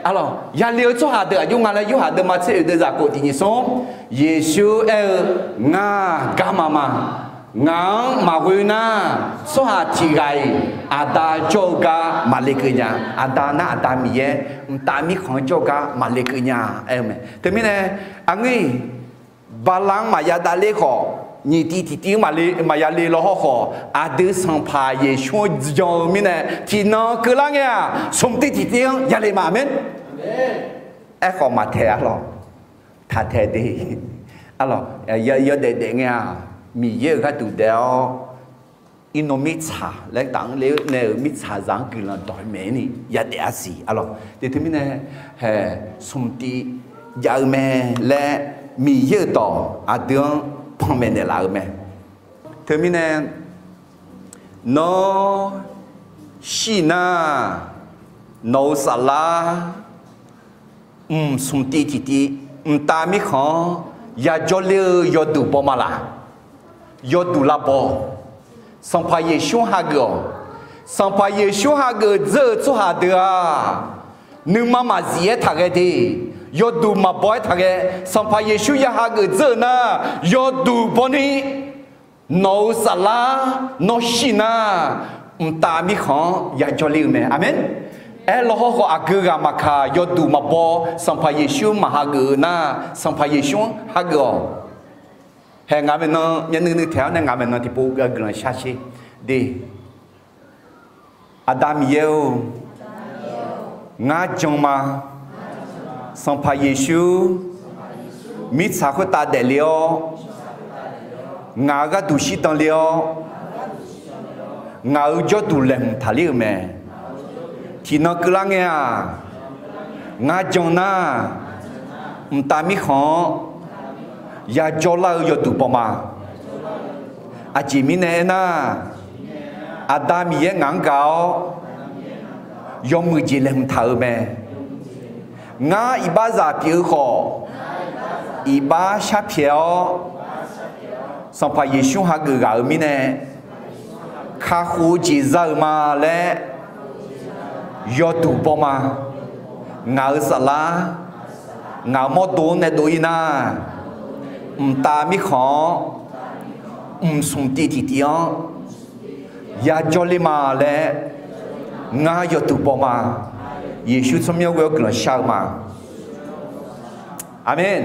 Arlawq, yale-eu tsawrhaq deuq aqjox nga laer Yorhaq deuvma tser oeq deuv zaq khof tiq nyiq smr, Yeqsur aer-eu, Ngar garma ma. Ngaq-anr maqghoe nar, tsawrhaq tiqghaq-iq Aqda jawr-eu gar maqle keuv nya. Aqda nar Aqda Miqyaer, mqtav mirkhanq-anr jawr-eu gar maqle keuv nya aer-eu mae. Teumirnae, aqngeur-iq, bala-anr maqya davler khawf, nyiq tiv tiqtiv-anr maqya le law hawkhawf, aqdui Sanqpaq Yeqsur-anr jan-eu mirnae tiqnan keuvlar ngae-aq, smq tiv tiqtiv-anr yale ma. Aqmeq. Aerkhawf maqtaeq arlawq. Taqtaeq de. Arlawq, yawdaef daef ngae-aq, Miqyaer-euq gharduq daef-awr, iqnan mirtsaq laer taf-anr le-eu nae-euq mirtsaqzaq-anr guiqlanq dawq-aer maeq-aer ni yadaef-a siq arlawq. Te teumirnae, hae, smq tiv jav-eu mae laer Miqyaer-euq dawq aqdui-anr panmaeq naeqlaf-eu mae. Teumirnae, nawr shir nar, nawq-euq saflar mq smq tiv tiqtiv, mqtav mirkhanq-anr yajawr ler-eu yawduq baw ma laq. Yawduq lavbaw. Sanqpaq Yeqsur-anr hageuf-awq. Sanqpaq Yeqsur-anr hageuf dzeur-eu tsawrhaq deuq-aq, nuima maqzif-aer taqghae de, yawduq maqbaw-aer taqghae. Sanqpaq Yeqsur ya hageuf dzeur-eu nar, yawduq baw ni, nawq-euq saflar nawr shir nar, mqtav mirkhanq-anr yajawr ler-eu mae. Aqmeq. Aerlaw hawkhawf aqgeu ghaq maqkaq, yawduq maqbaw, Sanqpaq Yeqsur maqhageuf-eu nar, Sanqpaq Yeqsur-anr hageuf-awq. Hae, ngaq maeqnan myavnuiv nuiv taeq-awr nae ngaq maeqnan tiqpov guiqlanq shar sher de. Aqda Miqyaer-or, ngar jan ma. Sanqpaq Yeqsur, mirtsaq khoertav daefle-awr, ngaq-euq gharduq shirdan le-awr, ngaq-euq jawrduq laeqhmq taqler-euq mae. Tiqnan keuvlar ngae-aq, ngar jan nar, mqtav mirkhanq-anr yajawr lar-eu yawduq baw ma. Aqjeq mirnae aernar, Aqda Miqyaer ngaq-anr gaq-awr, yawmuiq jeq laeqhmq taq-euq mae. Ngar iqbaxzaq pyeuf-eu khawf, iqbax sharpyaeq-awr, Sanqpaq Yeqsur hageuf ghaq-euq mirnae, kakhof-eu jeq za-euq ma laer yawduq baw ma. Ngaq-euq saflar Ngaq-euq mawrdo-anr nae dov-ir nar, mqtav mirkhanq-anr mqsmq tiv tiqtiv-anr yajawr ler ma laer, ngar yawduq baw ma. Yeqsur tsawrmyanr ghoe-awr guiqlanq shar-eu ma. Aqmeq.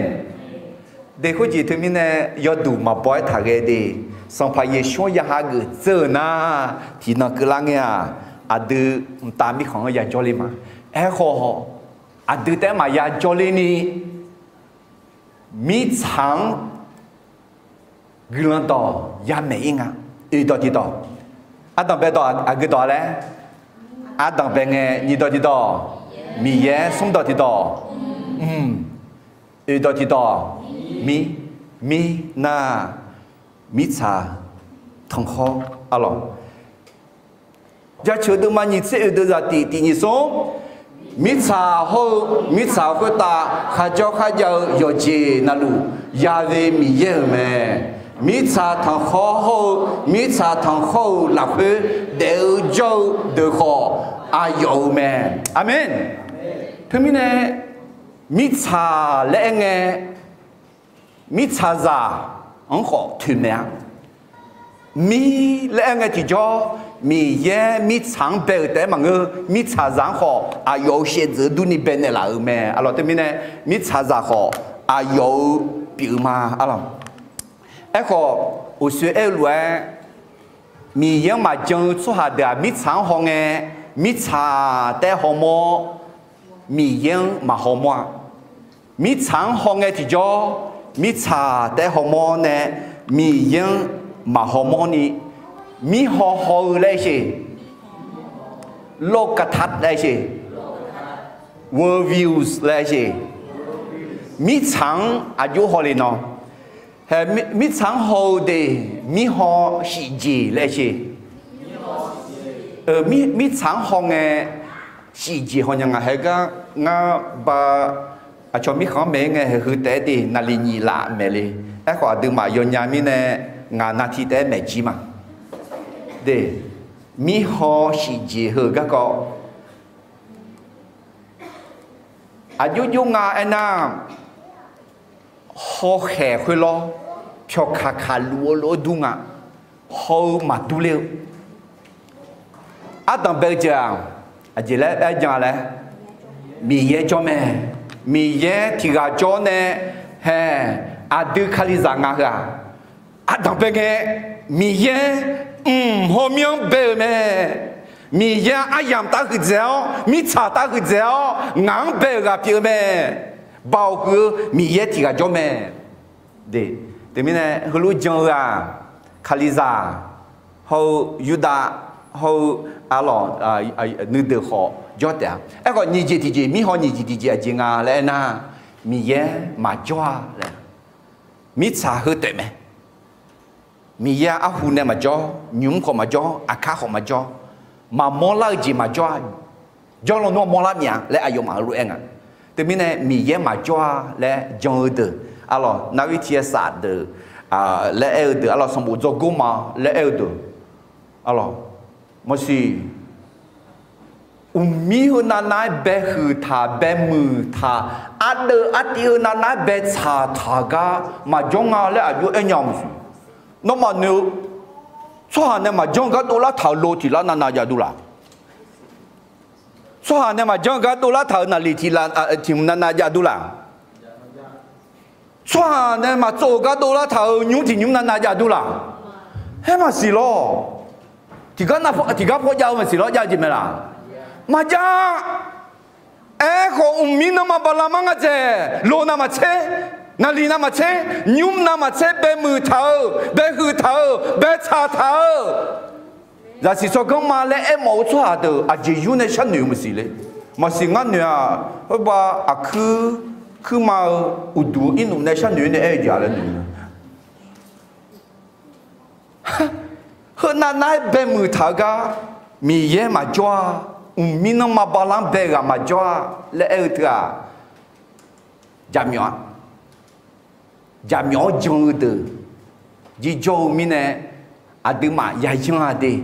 De khoerjeq teumirnae yawduq maqbaw-aer taqghae de. Sanqpaq Yeqsur-anr ya hageuf dzeur-euq nar, tiqnan keuvlar ngae-aq, aqdui mqtav mirkhanq-anr yajawr ler ma. Aerkhawf, aqdui taef-aer maqya jawr ler ni, mirtsaq-anr guiqlanq dawq yamaeq-ir nga. Oeq dawq tiqdawq, ardanqbae dawq aqgeu dawq-a laer, ardanqbae ngae nyiq dawq tiqdawq, Miqyaer, smr dawq tiqdawq, mq, oeq dawq tiqdawq, mir, mir nar, mirtsaq tanqkhawr arlawq. Jaceuq deuvma nyiq tser oeq deuq zaqtif tiq nyiq smr, mirtsaq hawr-eu mirtsaq khoertav kharjawr kharjav-eu yawqjeq navluf, ya've Miqyaer-euq mae. Mirtsaq tanqkhawr hawr-eu mirtsaq tanqkhawr-euq lafkhoer daef-eu jawr-eu deuq khawf, aqyawf-euq mae. Aqmeq. Teumirnae, mirtsaq laer aer ngae, mirtsaqzaq-anr khawf toeqmaeq-a. Mir laer aer ngae tiqjawr, Miqyaer mirtsaq-anr bae-euq taef-aer maqngeur, mirtsaqzaq-anr khawf aqyawf-euq shaevdzeuf-eu durni baenaeq laf-euq mae. Arlawq teumirnae, mirtsaqzaq khawf aqyawf-euq pyeuf-eu ma. Arlawq, aerkhawf, uqshoe aer-eu lof-aer, Miqyaer-anr maqjan-eu tsawrhaq deuq-aq, mirtsaq-anr haw ngae, mirtsaq taef-aer hawmawr, Miqyaer-anr maqhawmawr-a. Mirtsaq-anr haw ngae tiqjawr, mirtsaq taef-aer hawmawr nae, Miqyaer-anr maqhawmawr ni, mirhaw haw-eu laer aer sheq, โลกทัศน์ laer aer sheq, world views laer aer sheq, mirtsaq-anr aqjox haw le nawr, mirtsaq-anr haw-eu deuq mirhaw shif jeq laer aer sheq. Mirtsaq-anr haw ngae, shif jeq haw nya nga hae gar ngar ba, aqcawq mirkhanq-anr maeq-ir ngae haeq heu taef-aer de naqliq nyiq laf maeq le. Aerkhawf aqduimaf yawnya mirnae ngaq navti taef-aer maeq jir ma. De, mirhaw shif jeq heu garkawv aqjox jox nga aernar, hawkhaeq khoerlawr pyawqkaq kaq luf-eu lof-aer dur nga. Haw-eu maqdur ler-eu, ardanq bae-eu jeq-aq, aqjeq laer aer jan laer, Miqyaer jawr mae. Miqyaer tiq ghaq jawr nae hae, aqdui Kalizaq nga heu-aq, ardanq bae ngae, Miqyaer mq hawmyanr bae-euq mae. Miqyaer aryamq taf huiqdzaeq-awr, mirtsaq taf huiqdzaeq-awr, ngaq-anr bae-euq ghaq pyeuf-eu mae. Baoq huiq-eu Miqyaer tiq ghaq jawr mae. Teumirnae heulof jan-eu-aq, Kalizaq hawr-eu Yurdav hawr-eu arlawq nuideuq khawf jawr taef-a. Aerkhawf nyiq jeq tiqjeq, mirhaw nyiq jeq tiqjeq aqjeq nga laer aernar, Miqyaer maqjawr-a laer, mirtsaq heu taef mae. Miqyaer arhu nae maqjawr, nymq-mr khawf maqjawr, aqkar khawf maqjawr, maqmawr lar-eu jeq maqjawr-a. Jawrlawnmr-anr mawrlar myav laer aqyawfmaf heulof-aer nga. Teumirnae Miqyaer maqjawr-a laer jan-eu deuq, arlawq narhaq tiq-aer saf deuq laer aer-eu deuq, arlawq sanqbof dzawrgor ma laer aer-eu deuq, arlawq maqsiq Uqmir heu navnav-aer baehuiq taq, baemuiq taq, ardeuv artiv heu navnav-aer baetsaq taq gar maqjawr nga laer aqjox aernya-eu maqsiq. Nawmaf noeq-eu, tsawrhaq nae maqjanr-eu gar dovlar taq-euq lo tiq lar navnav jav dur laq? Tsawrhaq nae maqjanr-eu gar dovlar taq-euq naqliq tiq hmq navnav jav dur laq? Tsawrhaq nae maqtsov-euq gar dovlar taq-euq nymr tiq nymr navnav jav dur laq? Aer maqsiq lawr. Tiqgar paw jav-eu maqsiq lawr, jav-eu jeq mae laq? Maqjav. Aerkhawf uqmir nanrma bala mar nga dzaeq, lo navmaqtser, naqliq navmaqtser, nymr navmaqtser baemuiq taq-euq, baehuiq taq-euq, baetsaq taq-euq, zaqsiq tsawrganr ma laer aermawf-eu tsawrhaq deuq aqjeq yur nae sharnoeq-eu maqsiq le. Maqsiq ngar noeq-aq, heubav aqkuir kuirma-eu uqduq-eu irnuf nae sharnoeq-aer nae aer-eu jeq-a laer noeq-eu Heu navnav-aer baemuiq taq-eu gar Miqyaer maqjawr-a, uqmir nanrma bala-anr bae ghaq maqjawr-a laer aer-eu teu-aq, jaqmyawf-a. Jaqmyawf-anr jan-eu deuq jirjawr-eu mirnae, aqduimaf yayanr-a de.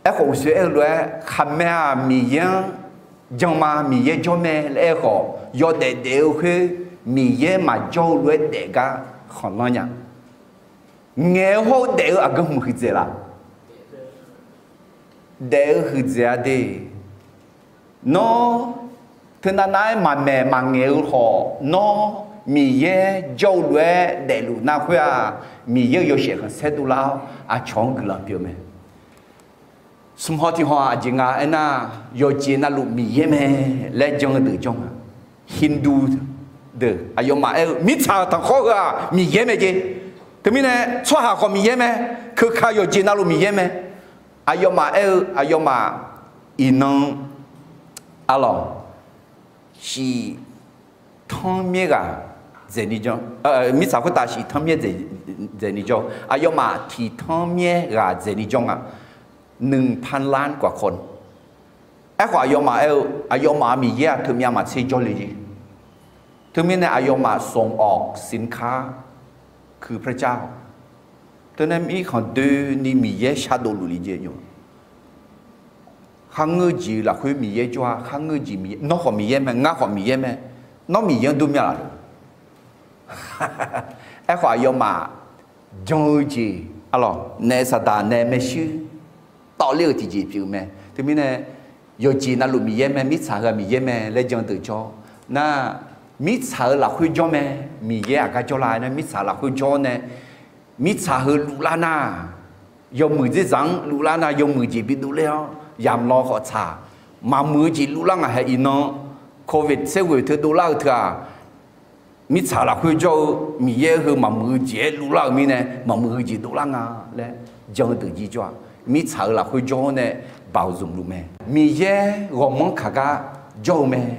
Aerkhawf uqshoe aer-eu lof-aer, khaqmae-aq Miqyaer-anr jan ma Miqyaer jawr mae laer aer khawf, yawdaef daef-eu khoer Miqyaer maqjawr-eu lof-aer daef gar khanqlanr nya. Ngaeq-eu hawr-eu daef-eu aqgeu hmq huiqdzaeq laf? Daef-eu huiqdzaeq-a de. Nawr teunav nav-aer maqmaeq maqngaeq-eu khawf, nawr Miqyaer jawr-eu lof-aer daefluf nar khoer-aq, Miqyaer-euq yawshaef khanqsaer dovlar-awr aqcawq-anr guiqlanq pyeuf-eu mae. Smq haw tiq haw-aq, aqjeq nga aernar, yawqjeq navluf Miqyaer mae laer jan-eu deuq jawr nga. Hindu deuq aqyawfmaf aer-eu mirtsaq-euq tanqkhawr heu-aq Miqyaer mae jeq. Teumirnae tsawrhaq khawf Miqyaer mae, keuka yawqjeq navluf Miqyaer mae. Aqyawfmaf aer-eu, aqyawfmaf iqnan arlawq, shiq tanrmyaer ghaq dzaeqni jawr, mirtsaq khoertav shiq tanrmyaer dzaeqni jawr, aqyawfmaf tiq tanrmyaer ghaq dzaeqni jawr nga. Nuipanlan gaqkawv. Aerkhawf aqyawfmaf aer-eu, aqyawfmaf-aq Miqyaer-aq teumyav maqtser jawrle jeq. Teumirnae aqyawfmaf ส่งออกสินค้าคือพระเจ้า. Teunae mirkhanq doeni Miqyaer shardov luf le jeq nymr. Kharngeur jeq lafkhoer Miqyaer jawr-a, kharngeur jeq Miqyaer, nawr khawf Miqyaer mae, ngar khawf Miqyaer mae, nawr Miqyaer-anr dur mya laf le. Aerkhawf aqyawfmaf jan-eu jeq arlawq, naef saqdaq naef maershuir tawvler-euq tiqjeq pyeuf-eu mae. Teumirnae yawqjeq navluf Miqyaer mae, mirtsaq heu-aq Miqyaer mae laer jan deuq jawr nar, mirtsaq-euq lafkhoer jawr mae. Miqyaer aqgar jawrlar nar, mirtsaq lafkhoer jawr nae, mirtsaq heu luvlar nar, yawmuiq dzerzaq-anr luvlar nar, yawmuiq jeq bidov ler-awr yamq law khawf tsaq, maqmuiq-eu jeq luvlar ngaq hae iqnan, covid tser ghoeq teu dovlar-eu teu-aq, mirtsaq lafkhoer jawr-eu Miqyaer heu maqmuiq-eu jeq-aer luvlar-euq mirnae, maqmuiq-eu jeq dovlar nga laer jan-eu deuq jir jawr-aq, mirtsaq-euq lafkhoer jawr-awr nae baoq zmq luf mae. Miqyaer ghawqmanr kaq gar jawr-eu mae.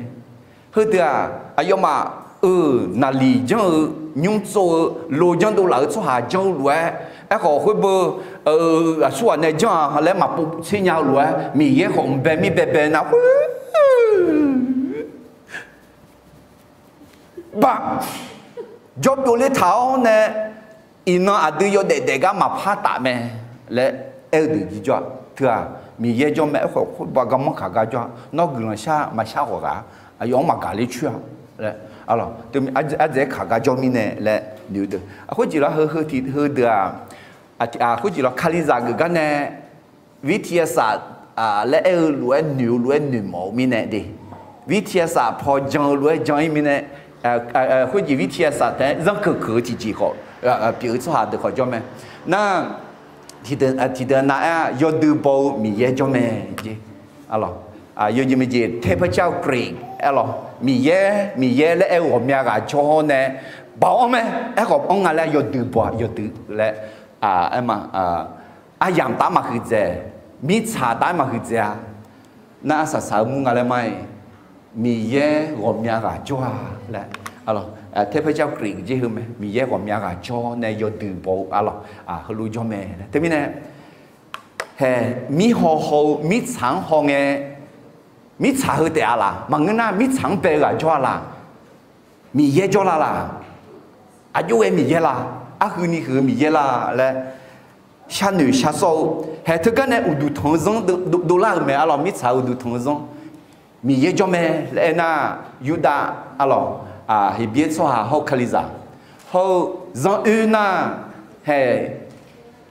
Heudeuq-aq, aqyawfmaf-euq naqliq janr-eu, nymr tsov-eu, lo janrdov laf-eu tsawrhaq janr-eu lof-aer, aerkhawf khoerbeu aqsurghaq nae janr-aq laer maqpov tser nya-eu lof-aer, Miqyaer khawf mq bae mir baebae nar khoer baq jawr byovler taq-awr nae, iqnan aqdui yawdaef daef gar maqpar taf mae laer aer-eu deuq jir jawr-aq, teu-aq Miqyaer jawr mae. Aerkhawf khoerbav garmanr kaq gar jawr-aq, nawr guiqlanq shar maqshar khawf ghaq, aqyawf-anr maqgaq ler coer-a laer, arlawq, ardzaeq-aer kaq gar jawr mirnae laer noeq-eu deuq. Khoerjeq lawr heu heu tiq heudeuq-aq, khoerjeq lawr Kalizaq geuf gar nae วิทยาศาสตร์ laer aer-eu lof-aer noeq-eu lof-aer noeqmawf-eu mirnae de, วิทยาศาสตร์ paw jan-eu lof-aer jan-ir mirnae, khoerjeq วิทยาศาสตร์ taef-aer zanrkeuq keuq-eu tiqjeq khawf pyeuf-eu tsawrhaq deuq khawf jawr mae. Nar, tiqdeuq nav-aer-aq yawdui baw-eu Miqyaer jawr mae jeq. Arlawq, yawjeq maqjeq เทพเจ้า Greek aerlawq, Miqyaer Miqyaer laer aer-eu ghawqmya ghaq jawr-awr nae baoq-anr mae. Aerkhawf anr nga laer yawdui baw-a, yawdui laer aer ma. Aryamq taef-aer maqhuiq dzaeq, mirtsaq taef-aer maqhuiq dzaeq-a. Nar arsaq saq-eu mur nga laer ma-iq, Miqyaer ghawqmya ghaq jawr-a laer, เทพเจ้า Greek jeq heu mae. Miqyaer ghawqmya ghaq jawr nae yawdui baw-eu arlawq, heulof jawr mae laer. Teumirnae, hae, mirhaw haw-eu mirtsaq-anr haw ngae, mirtsaq heu taef-a laf? Maqngeur nar mirtsaq-anr bae-eu ghaq jawr-a laf? Miqyaer jawrlar laf? Aqjox ghae Miqyaer la? Arhuini huiq-eu Miqyaer la laer sharnoeq sharsawr-eu, hae, teugar nae uqduq tanq-eu zanr dovlar-euq mae. Arlawq, mirtsaq uqduq tanq-eu zanr Miqyaer jawr mae laer aernar, Yurdav, arlawq, Heqbyaer tsawrhaq hawr-eu Kalizaq hawr-eu zanr oer nar, hae,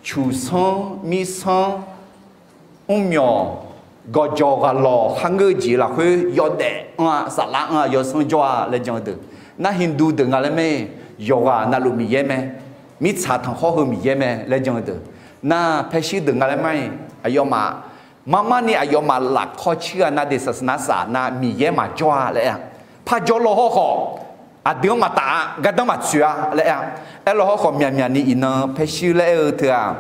cuqsanr mirsanr mrmyawq gawqjawq ghaq lawq kharngeur jeq lafkhoer yawdaef anr-a, saflar anr-a, yawsanr jawr-a laer jan-eu deuq. Nar Hindu deuq nga laer mae, yawqghaq navluf Miqyaer mae, mirtsaq tanqkhawr heu Miqyaer mae laer jan-eu deuq. Nar paershuir deuq nga laer ma-iq, aqyawfmaf marmarni aqyawfmaf lafkawr cir-a nar de, saqsaqnar saf nar Miqyaer maqjawr-a laer aer-a. Parjawr law hawrkhawf, aqdui-anr maqtaf-a, gardanr maqtsoeq-a laer aer-a. Aerlaw hawrkhawf myaqmyaqni iqnan paershuir laer aer-eu teu-aq,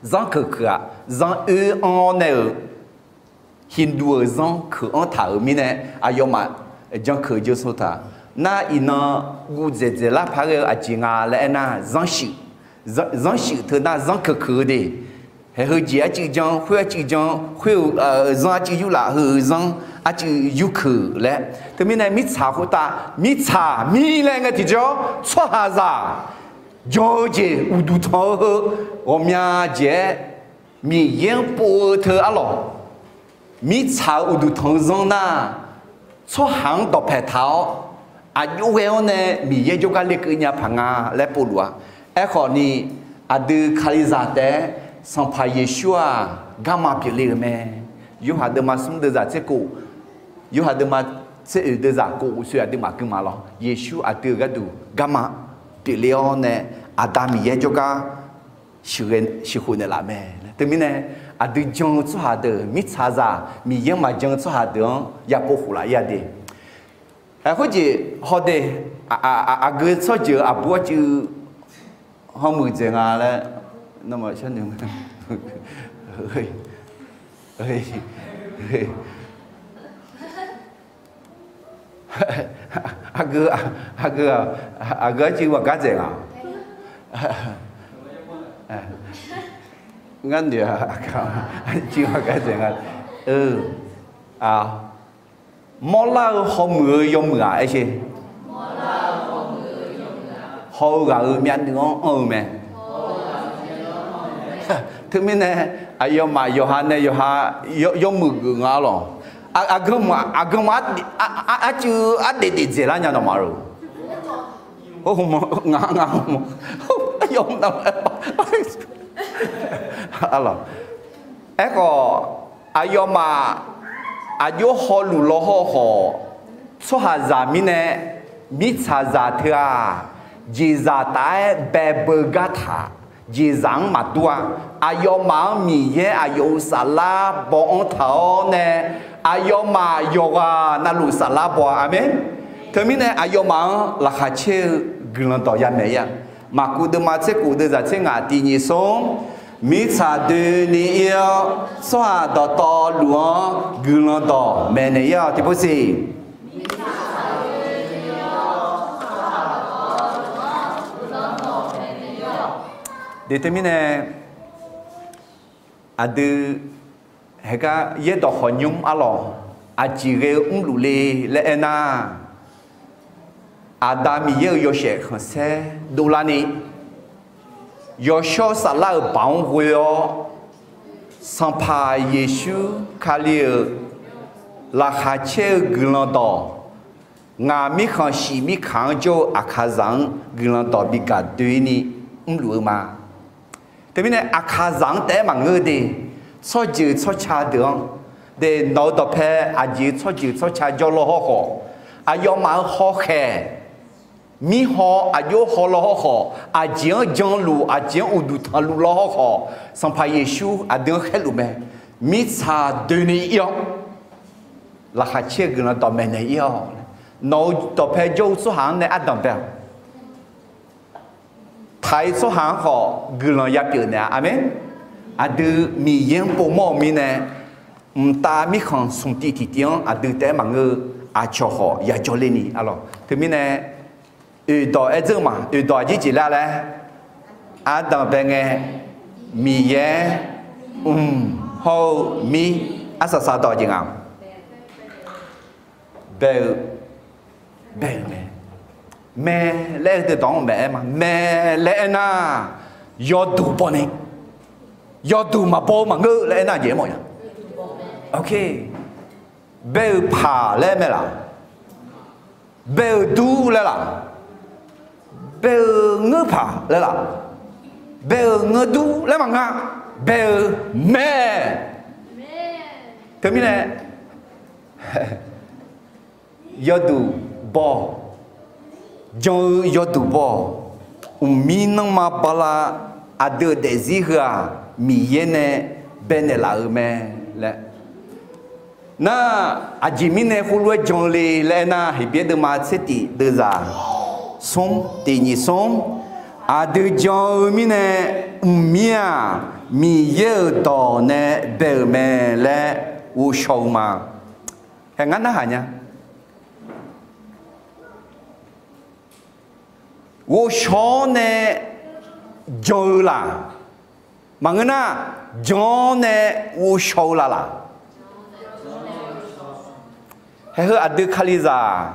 zanr keuq keuq-aq, zanr oer anr-awr nae-euq Hindu-euq zanr keuq anr taq-euq mirnae, aqyawfmaf jan keuq jeursov taq. Nar iqnan guv dzaeqdzaeq lar paq ghae-eu aqjeq nga laer aernar, zanr shuif, zanr shuif teu nar zanr keuq keuq-eu de. Hae, heujeq arcuiv jan, khoer arcuiv jan, khoer-eu zanr arcuiv yur laf, heu-eu zanr arcuiv yur keuq laer. Teumirnae mirtsaq khoertav, mirtsaq mir laer ngae tiqjawr tsawrhaqzaq jan-eu jeq uqduq tanq-eu heu ghawqmya jeq-aer Miqyaer-anr pov-eu teu arlawq. Mirtsaq-euq uqduq tanq-eu zanr nar, tsawrhaq-anr dawqpae taq-awr, aqjox ghae-awr nae Miqyaer jawrgar lekeuv nya paq nga laer povluf-a. Aerkhawf ni, aqdui Kalizaq taef-aer Sanqpaq Yeqsur-aq garma pyeufle-euq mae. Yorhaq deuvma smr deuvzaq tser kof, Yorhaq deuvma tser oeq deuvzaq kof uqsoe aqduimaf gui ma lawr. Yeqsur aqdui-euq gharduq garma pyeufle-awr nae, Aqda Miqyaer jawrgar sheuqghae, sheuqkhof naeqlaf mae. Teumirnae, aqdui jan-eu tsawrhaq deuq, mirtsaqzaq Miqyaer-anr maqjan-eu tsawrhaq deuq-anr yapov khof laf-ir-a de. Khoerjeq hawde, aqgeu tsawrjeuq aqbur arcuiv hawmuiq dzaeq nga laer, nawmaf sharnoeq aqgeu, aqgeu, aqgeu arcuiv maqgar dzaeq nga. Ngar noeq-a, arcuiv maqgar dzaeq nga. Mawrlar-eu hawmuiq-eu yawmuiq-aq aer sher. Haw-eu ghaq-euq myavnuiv-anr anr-eu mae. Teumirnae, aqyawfmaf yawqha nae yawqha yawmuiq geuf nga lawq. Aqganq, aqganq arcuiv ardaef daef dzaeqlar nya nawmaf-eu. Nga, nga, Aerkhawf, aqyawfmaf aqjox hawluf law hawkhawf, tsawrhaqzaq mirnae, mirtsaqzaq teu-aq, jeqzaq taf-aer baebeu gar taq, jeqzaq-anr maqdur-a. Aqyawfmaf-anr Miqyaer aqyawf-euq saflar baw-anr taq-awr nae, aqyawfmaf yawqghaq navluf saflar baw-a. Aqmeq. Teumirnae aqyawfmaf-anr laqkhaq caer-eu guiqlanq dawq yamaeq-ir-a. Maqkuv deuvma tser kof deuvzaq tser ngaq tiq nyiq smr, mirtsaq doeni ir-awr, tsawrhaq dawqtawvluf-anr guiqlanq dawq maeqnaeq ir-awq. Tiqpov siq. Teumirnae, aqdui heugar yaerdawq khawqnymr arlawq, aqjeq ghae-eu mrluf le laer aernar, Aqda Miqyaer-euq yawshaef khanqsaer dovlarni, yawshawr saflar-euq baoq-anr ghoe-awr, Sanqpaq Yeqsur Kali-euq laqkhaq caer-eu guiqlanq dawq, ngaq mirkhanq shif mirkhanq-anr jawr-eu Aqkaqzaq-anr guiqlanq dawq bi gaq doeni mrluf-eu ma. Teumirnae Aqkaqzaq-anr taef-aer maqngeur de, tsawrjeuq tsawrca deuq-anr de, nawq-eu dawqpae aqjeq tsawrjeuq tsawrca jawr law hawkhawf, aqyawfmaf-euq hawkhaeq, mirhaw aqjox haw law hawkhawf, aqjeq-anr janluf, aqjeq-anr uqduq tanqluf law hawkhawf, Sanqpaq Yeqsur aqdui-anr khaerluf mae. Mirtsaq doeni ir-awr, laqkhaq caer-eu guiqlanq dawqmaeq naeq ir-awq. Nawq-eu dawqpae jawr-eu tsawrhaq-anr nae ardanq bae-awq. Taq-ir tsawrhaq-anr khawf guiqlanq yapyeuf naeq-a. Aqmeq. Aqdui Miqyaer-anr povmawr-eu mirnae, mqtav mirkhanq smq tiv tiqtiv-anr aqdui taef-aer maqngeur-eu aqcawq khawf yajawr ler ni arlawq. Teumirnae, oeqdawq aer dzeur ma. Oeqdawq aqjeq jeq lar laer ardanq bae ngae, Miqyaer mq hawr-eu mir, arsaq saq dawq jeq nga. Bae-eu, bae-eu mae. Mae laer aer-eu deuq dawq-anr maeq-aer ma. Mae laer aernar, yawduq baw nae, yawduq maqbaw-eu maqngeur laer aernar jeq aermawf ya. Bae-euq paq laer mae laq? Bae-euq dur laer laq? Bae-euq ngeur paq laer laq? Bae-euq ngeur dur laer maqnga. Bae-euq mae. Teumirnae, yawduq baw-awq. Jan-eu yawduq baw-awq. Mqmir nanrma bala aqdui-euq daefzir heu-aq, Miqyaer nae baenaeq laf-euq mae laer. Nar, aqjeq mirnae khoerlof-aer jan-eu le laer aernar, Heqbyaer deuvma tser tif deuvzaq smr, tiq nyiq smr, aqdui jan-eu mirnae, mqmir-aq, Miqyaer-euq dawq nae bae-euq mae laer ghovshaw-eu ma. Hae, ngar narhaq nya. Ghovshaw-awr nae jan-eu laq? Maqngeur nar, jan-awr nae ghovshaw-eu laf laq? Hae, heu aqdui Kalizaq,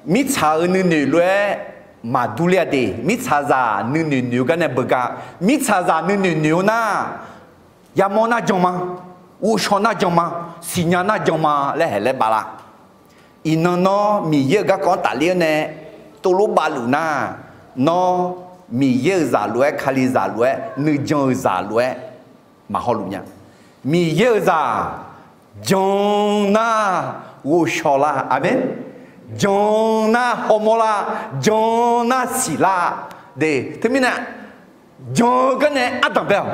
mirtsaq-euq nuinoeq lof-aer maqdur ler-a de. Mirtsaqzaq nuinoeq noeq-eu gar nae beugar. Mirtsaqzaq nuinoeq noeq-eu nar, yamawr nar jan ma. ghovshaw nar jan ma, siqnya nar jan ma laer haeq laer bavlar. Iqnan nawr Miqyaer-euq garkawv-anr tafler-awr nae tovlof bavluf nar, nawr Miqyaer-euq zaq lof-aer, Kalizaq lof-aer, nuijan-euq zaq lof-aer maqhaw luf nya. Miqyaer-euq zaq jan nar ghovshaw lar. Aqmeq. Jan nar hawmawr lar, jan nar siqlar. De, teumirnae jan-eu garnae ardanq bae-awq.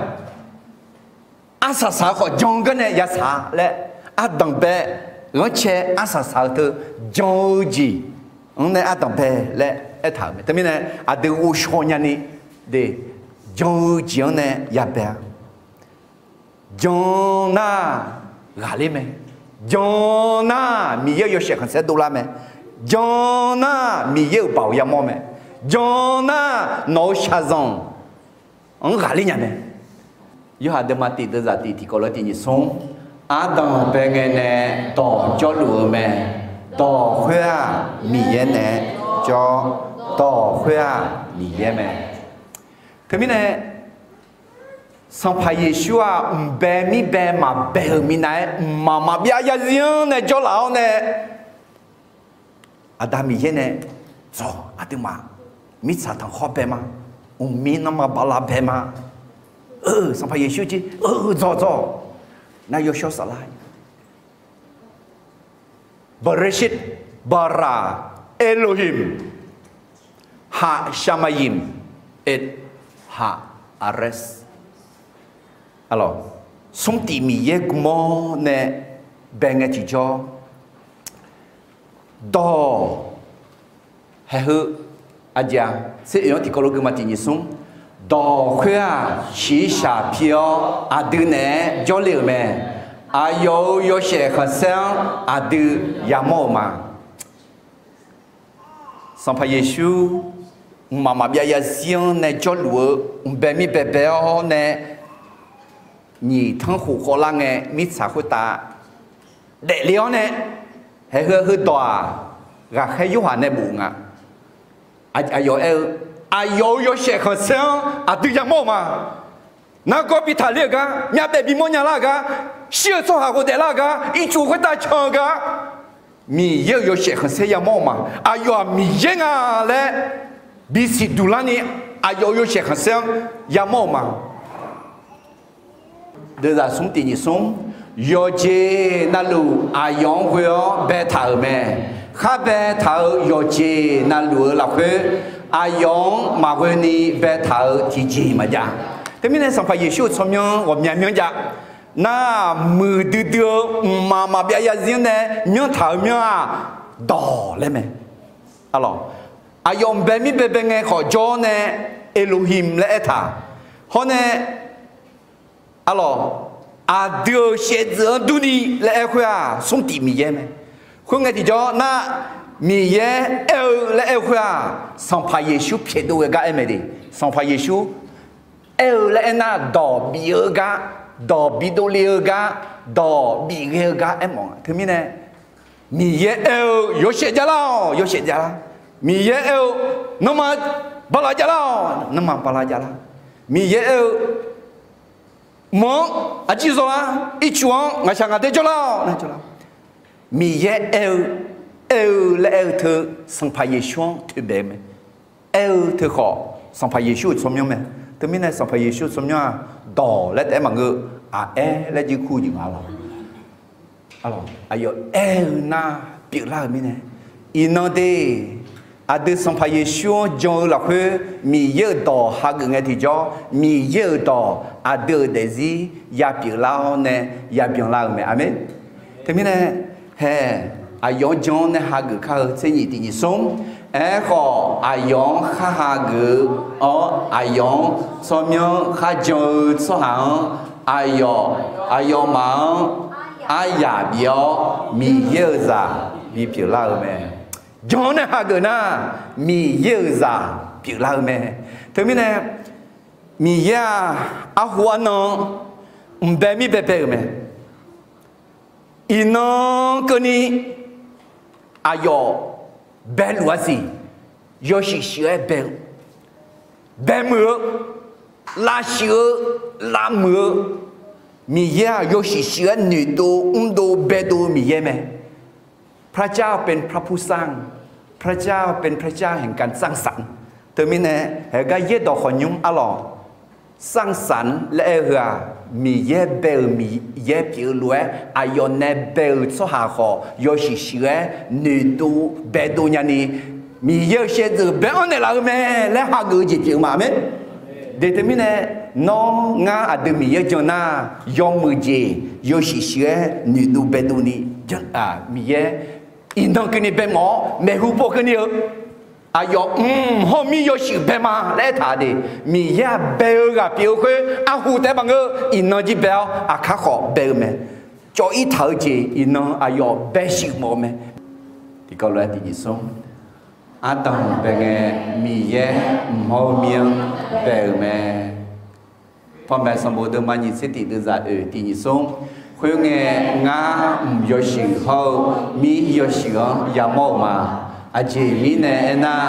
Arsaq saq-eu khawf jan-eu garnae yasaq laer ardanq bae-anr cae arsaq saq-eu teu jan-eu jeq-anr nae ardanq bae laer aertaq-euq mae. Teumirnae aqdui ghovshaw nyani, de, jan-eu jeq-anr nae yabae-a. Jan nar ghaqler mae. Jan nar Miqyaer-euq yawshaef khanqsaer dovlar mae. Jan nar Miqyaer-euq baoq yamawr mae. Jan nar nawq-euq shaqzanq-anr ghaqler nya mae. Yorhaq deuvma tiq deuvzaq tiq tiqkawv lof-aer tiq nyiq smr, ardanq bae ngae nae dawq jawrluf-eu mae. Dawq khoer-aq Miqyaer nae jawr. Dawq khoer-aq Miqyaer mae. Teumirnae Sanqpaq Yeqsur-aq mqbae mirbae maqbae-euq minav-aer mqmaq maqbyav yarzir-anr nae jawrlaf-awr nae, Aqda Miqyaer nae, Dzawq, aqduimaf mirtsaq tanqkhawr bae ma. Mqmir nanrma bala bae ma. Eu, Sanqpaq Yeqsur jir, eu, dzawq dzawq. Nar yawshawr saflar Bereshit bara Elohim ha Shamayim et ha Ares. Smrtif Miqyaer gmawr nae bae ngae tiqjawr, dawq, haeqheu, aqjeq-aq, tser oeq-anr tiqkawv lof geufma tiq nyiq smr, dawq khoer-aq shiqshaq pi-awr aqdui naeq-aer jawrle-euq mae. Aqyawf-euq yawshaef khanqsaer-anr aqdui yamawr-euq ma. Sanqpaq Yeqsur mqmaq maqbyav yarzir-anr nae jawrluf-eu mqbae mirbae bae-awr nae, nyiq tanrkhof khawvlar ngae mirtsaq khoertav daefle-awr nae, haeqheu heudawq-aq, ghaqkhaer Yorhaq nae bof nga. Aqyawf aer-eu, aqyawf-euq yawshaef khanqsaer-anr aqdui yamawr-euq ma. Nargawr bi taqler-euq gar, myavbaef bimawr nyalar-euq gar, shir-euq tsawrhaq ghofdaef lar-euq gar, ircuf khoertav can-eu gar, Miqyaer-euq yawshaef khanqsaer yamawr-eu ma. Aqyawf-aq Miqyaer nga laer bisiq duq larni, aqyawf-euq yawshaef khanqsaer-anr yamawr-eu ma. Deuvzaq smr tiq nyiq smr, yawqjeq navluf aqyawf-anr ghoe-awr baetaq-euq mae. Khar baetaq-eu yawqjeq navluf-eu lafkhoer, aqyawf-anr maqghoe ni baetaq-eu tiqjeq maqjav. Teumirnae Sanqpaq Yeqsur-euq tsawrmyanr ghawqmya myanr jav. Nar muiqdui dui-eu mqmaq maqbyav yarzir-anr nae myanrtaq-euq myanr-aq, dawq laer mae. Aqlawq, aqyawf mqbae mirbae bae ngae khawf jawr-awr nae, Elohim laer aertaq. Hawr nae, aqlawq, aqdui-euq shaevdzeuf-anr durni laer aer khoer-aq, smrtif Miqyaer mae. Khoerngae tiqjawr nar, Miqyaer aer-eu laer aer-eu khoer-aq, Sanqpaq Yeqsur pyaeqdov ghae gar aer mae de. Sanqpaq Yeqsur aer-eu laer aernar, dawq bif-eu gar, dawq bidov le-eu gar, dawq bif ghae-eu gar aermawf-a. Teumirnae, Miqyaer aer-eu yawshaef javlar-awq, yawshaef javlar. Miqyaer aer-eu nanrma bala javlar-awq, nanrma bala javlar. Miqyaer aer-eu mq-anr aqjir zawlar, ircuf-anr ngaqshaq ngaqdaer jawrlar-awq, nar jawrlar. Miqyaer aer-eu, aer-eu laer aer-eu teu Sanqpaq Yeqsur-anr toeqbae-eu mae. Aer-eu teu khawf Sanqpaq Yeqsur-euq tsawrmyanr mae. Teumirnae Sanqpaq Yeqsur-euq tsawrmyanr-aq, dawq laer taef-aer maqngeur, aqaer laer jir kur jeq nga lawq. Aqyawf aer-eu nar pyeuflar-euq mirnae, iqnan de, aqdui Sanqpaq Yeqsur-anr jan-eu lafkhoer Miqyaer-euq dawq hageuf ngae tiqjawr, Miqyaer-euq dawq aqdui-euq daefzir yapyeuflar-awr nae yabyanlar-eu mae. Aqmeq. Teumirnae, hae, aqyawf-anr jan-awr nae hageuf kar-eu tser nyiq tiq nyiq smr. Aerkhawf, aqyawf-anr khar hageuf-awr, aqyawf-anr tsawrmyanr khar jan-eu tsawrhaq-anr, aqyawf, aqyawfmaf-anr aryaq bif-awr, Miqyaer-euq zaq bipyeuf lar-eu mae. Jan-awr nae hageuf nar, Miqyaer-euq zaq pyeuflar-eu mae. Teumirnae, Miqyaer-aq, arhu arnan mqbae mirbae bae-euq mae. Iqnan keuvni aqyawf baeluf-a siq, yawshuif shuif-aer bae-eu, baemuiq-eu, lavshuif-eu, lavmuiq-eu, Miqyaer-aq yawshuif shuif-aer noeqdov mrdov baedov-eu Miqyaer mae. พระเจ้าเป็นพระผู้สร้าง พระเจ้าเป็นพระเจ้าแห่งการสร้างสรรค์ Teumirnae heugar yaerdawq khawqnymr arlawq, สร้างสรรค์ laer aer-eu heu-aq, Miqyaer bae-euq Miqyaer pyeuf-eu lof-aer aqyawf nae bae-euq tsawrhaq khawf yawshuif shuif-aer noeqdov baedov nyani, Miqyaer-euq shaevdzeuf bae-anr naeqlaf-eu mae laer hageuf-eu jeq pyeuf-eu ma. Aqmeq. De teumirnae, nawr ngar aqdui Miqyaer jan nar, yawmuiq jeq yawshuif shuif-aer noeqdov baedov ni, Miqyaer iqnan keuvni bae mawf-awr maeqhu paw keuvni-eu aqyawf mq hawr mir yawshuif bae ma laer aertaq de. Miqyaer-aq bae-eu ghaq pyeuf-eu khoer arhu taef-aer maqngeur. Iqnan jir bae-awr aqkar khawf bae-eu mae. Cawv-ir taq-eu jeq iqnan aqyawf bae shuif mawf-eu mae. Tiqkawv lof-aer tiqnyif smr, ardanq bae ngae Miqyaer mq hawr-eu mir-anr bae-euq mae. Panmaeq sanqbof deuvma nyiq tser tiq deuvzaq oeq tiqnyif smr, khoerngae ngar mq yawshuif hawr-eu mir yawshuif-anr yamawr-euq ma. Aqjeq mirnae aernar,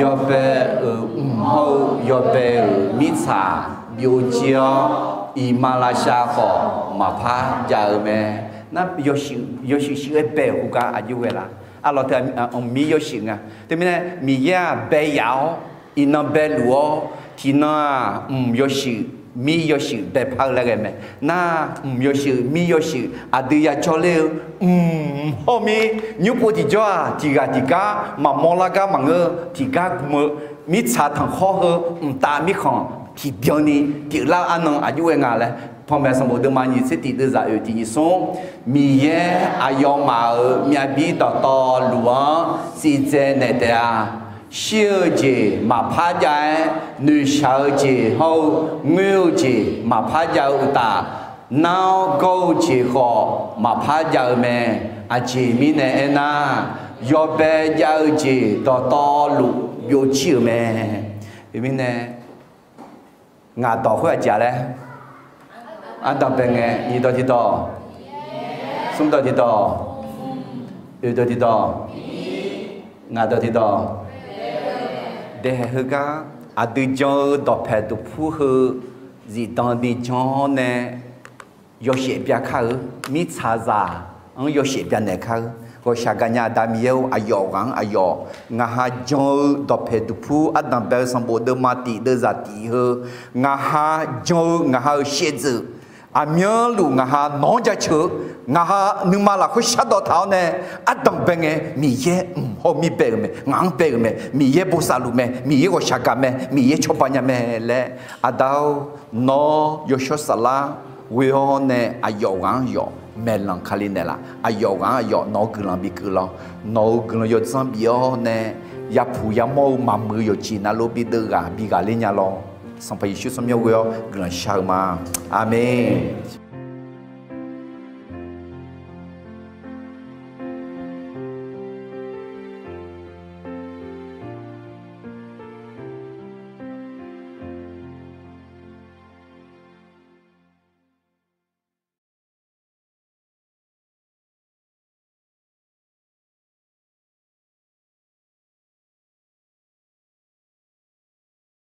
yawbae-euq mq hawr-eu yawbae-euq mirtsaq byovjir-awr, iqmalavshav khawf maqpar jav-eu mae. Nar yawshuif shuif-aer bae-euq khoergar aqjox ghae laf. Arlawq teu, mq mir yawshuif nga. Teumirnae Miqyaer-aq bae yaf-awr, iqnan bae luf-awr, tiqnan-aq mq yawshuif mir yawshuif baepar-eu laer ghae mae. Nar mq yawshuif mir yawshuif aqdui yajawr ler-eu, mq hawr mir nymr pov tiqjawr-aq tiqghaq tiqgar maqmawr lar gar maqngeur. Tiqgar gm-eu mirtsaq tanqkhawr heu mqtav mirkhanq tiqbyan ni pyeuflar-eu arnan aqjox ghae nga laer, Panmaeq sanqbof deuvma nyiq tser tiq deuvzaq oeq tiqnyif smr, Miqyaer aqyawfmaf-euq myav bir dawqtawvluf-anr siqdzae naeq taef-a. Shir-eu jeq maqpar jav-aer, noeqshaq-eu jeq hawr-eu ngoer-eu jeq maqpar jav-eu uqtaf, nar-awr gawr-eu jeq khawf maqpar jav-eu mae. Aqjeq mirnae aernar, yawbae jav-eu jeq dawqtawvluf byovjir-euq mae. Teumirnae ngaq dawq khoer aqjeq laer, ardanq bae ngae, nyiq dawq tiqdawq, smr dawq tiqdawq, oeq dawq tiqdawq, ngaq dawq tiqdawq. Daehaeq heugar aqdui jan-eu dawqpaeq duqpur heu zifdan ni jan-awr nae yawshaef bya kar-eu, mirtsaqzaq-anr yawshaef bya naeq kar-eu, ghawqshaq gaqnya Aqda Miqyaer-or, aqyawf ghaq-anr aqyawf ngaq ha jan-eu dawqpaeq duqpur ardanq bae-eu sanqbof deuvma tiq deuvzaq tiq heu, ngaq ha jan-eu ngaq ha-euq shaevdzeuf aqmyanluf ngaq ha nawq-anr jaceuq-eu, ngaq ha nuima lafkhoer shardawq taq-awr nae ardanq bae ngae, Miqyaer mq hawr mir bae-euq mae, ngaq-anr bae-euq mae, Miqyaer bosav luf mae, Miqyaer ghawqshaq gaq mae, Miqyaer cawba nya mae laer, Aqda-or, nawr yawshawr saflar ghoe-awr nae aqyawf ghaq-anr yawf maeqlanq Kali naeqlaf. Aqyawf ghaq-anr aqyawf nawq-eu guiqlanq bikeuv lawr. Nawq-euq guiqlanq yawdzanr bif-awr nae yapuq yamawr-eu maqmuiq-eu yawqjeq navluf bideuv ghaq bighaq ler nya lawr. Sanqpaq Yeqsur tsawrmyanr ghoe-awr guiqlanq shar-eu ma. Aqmeq.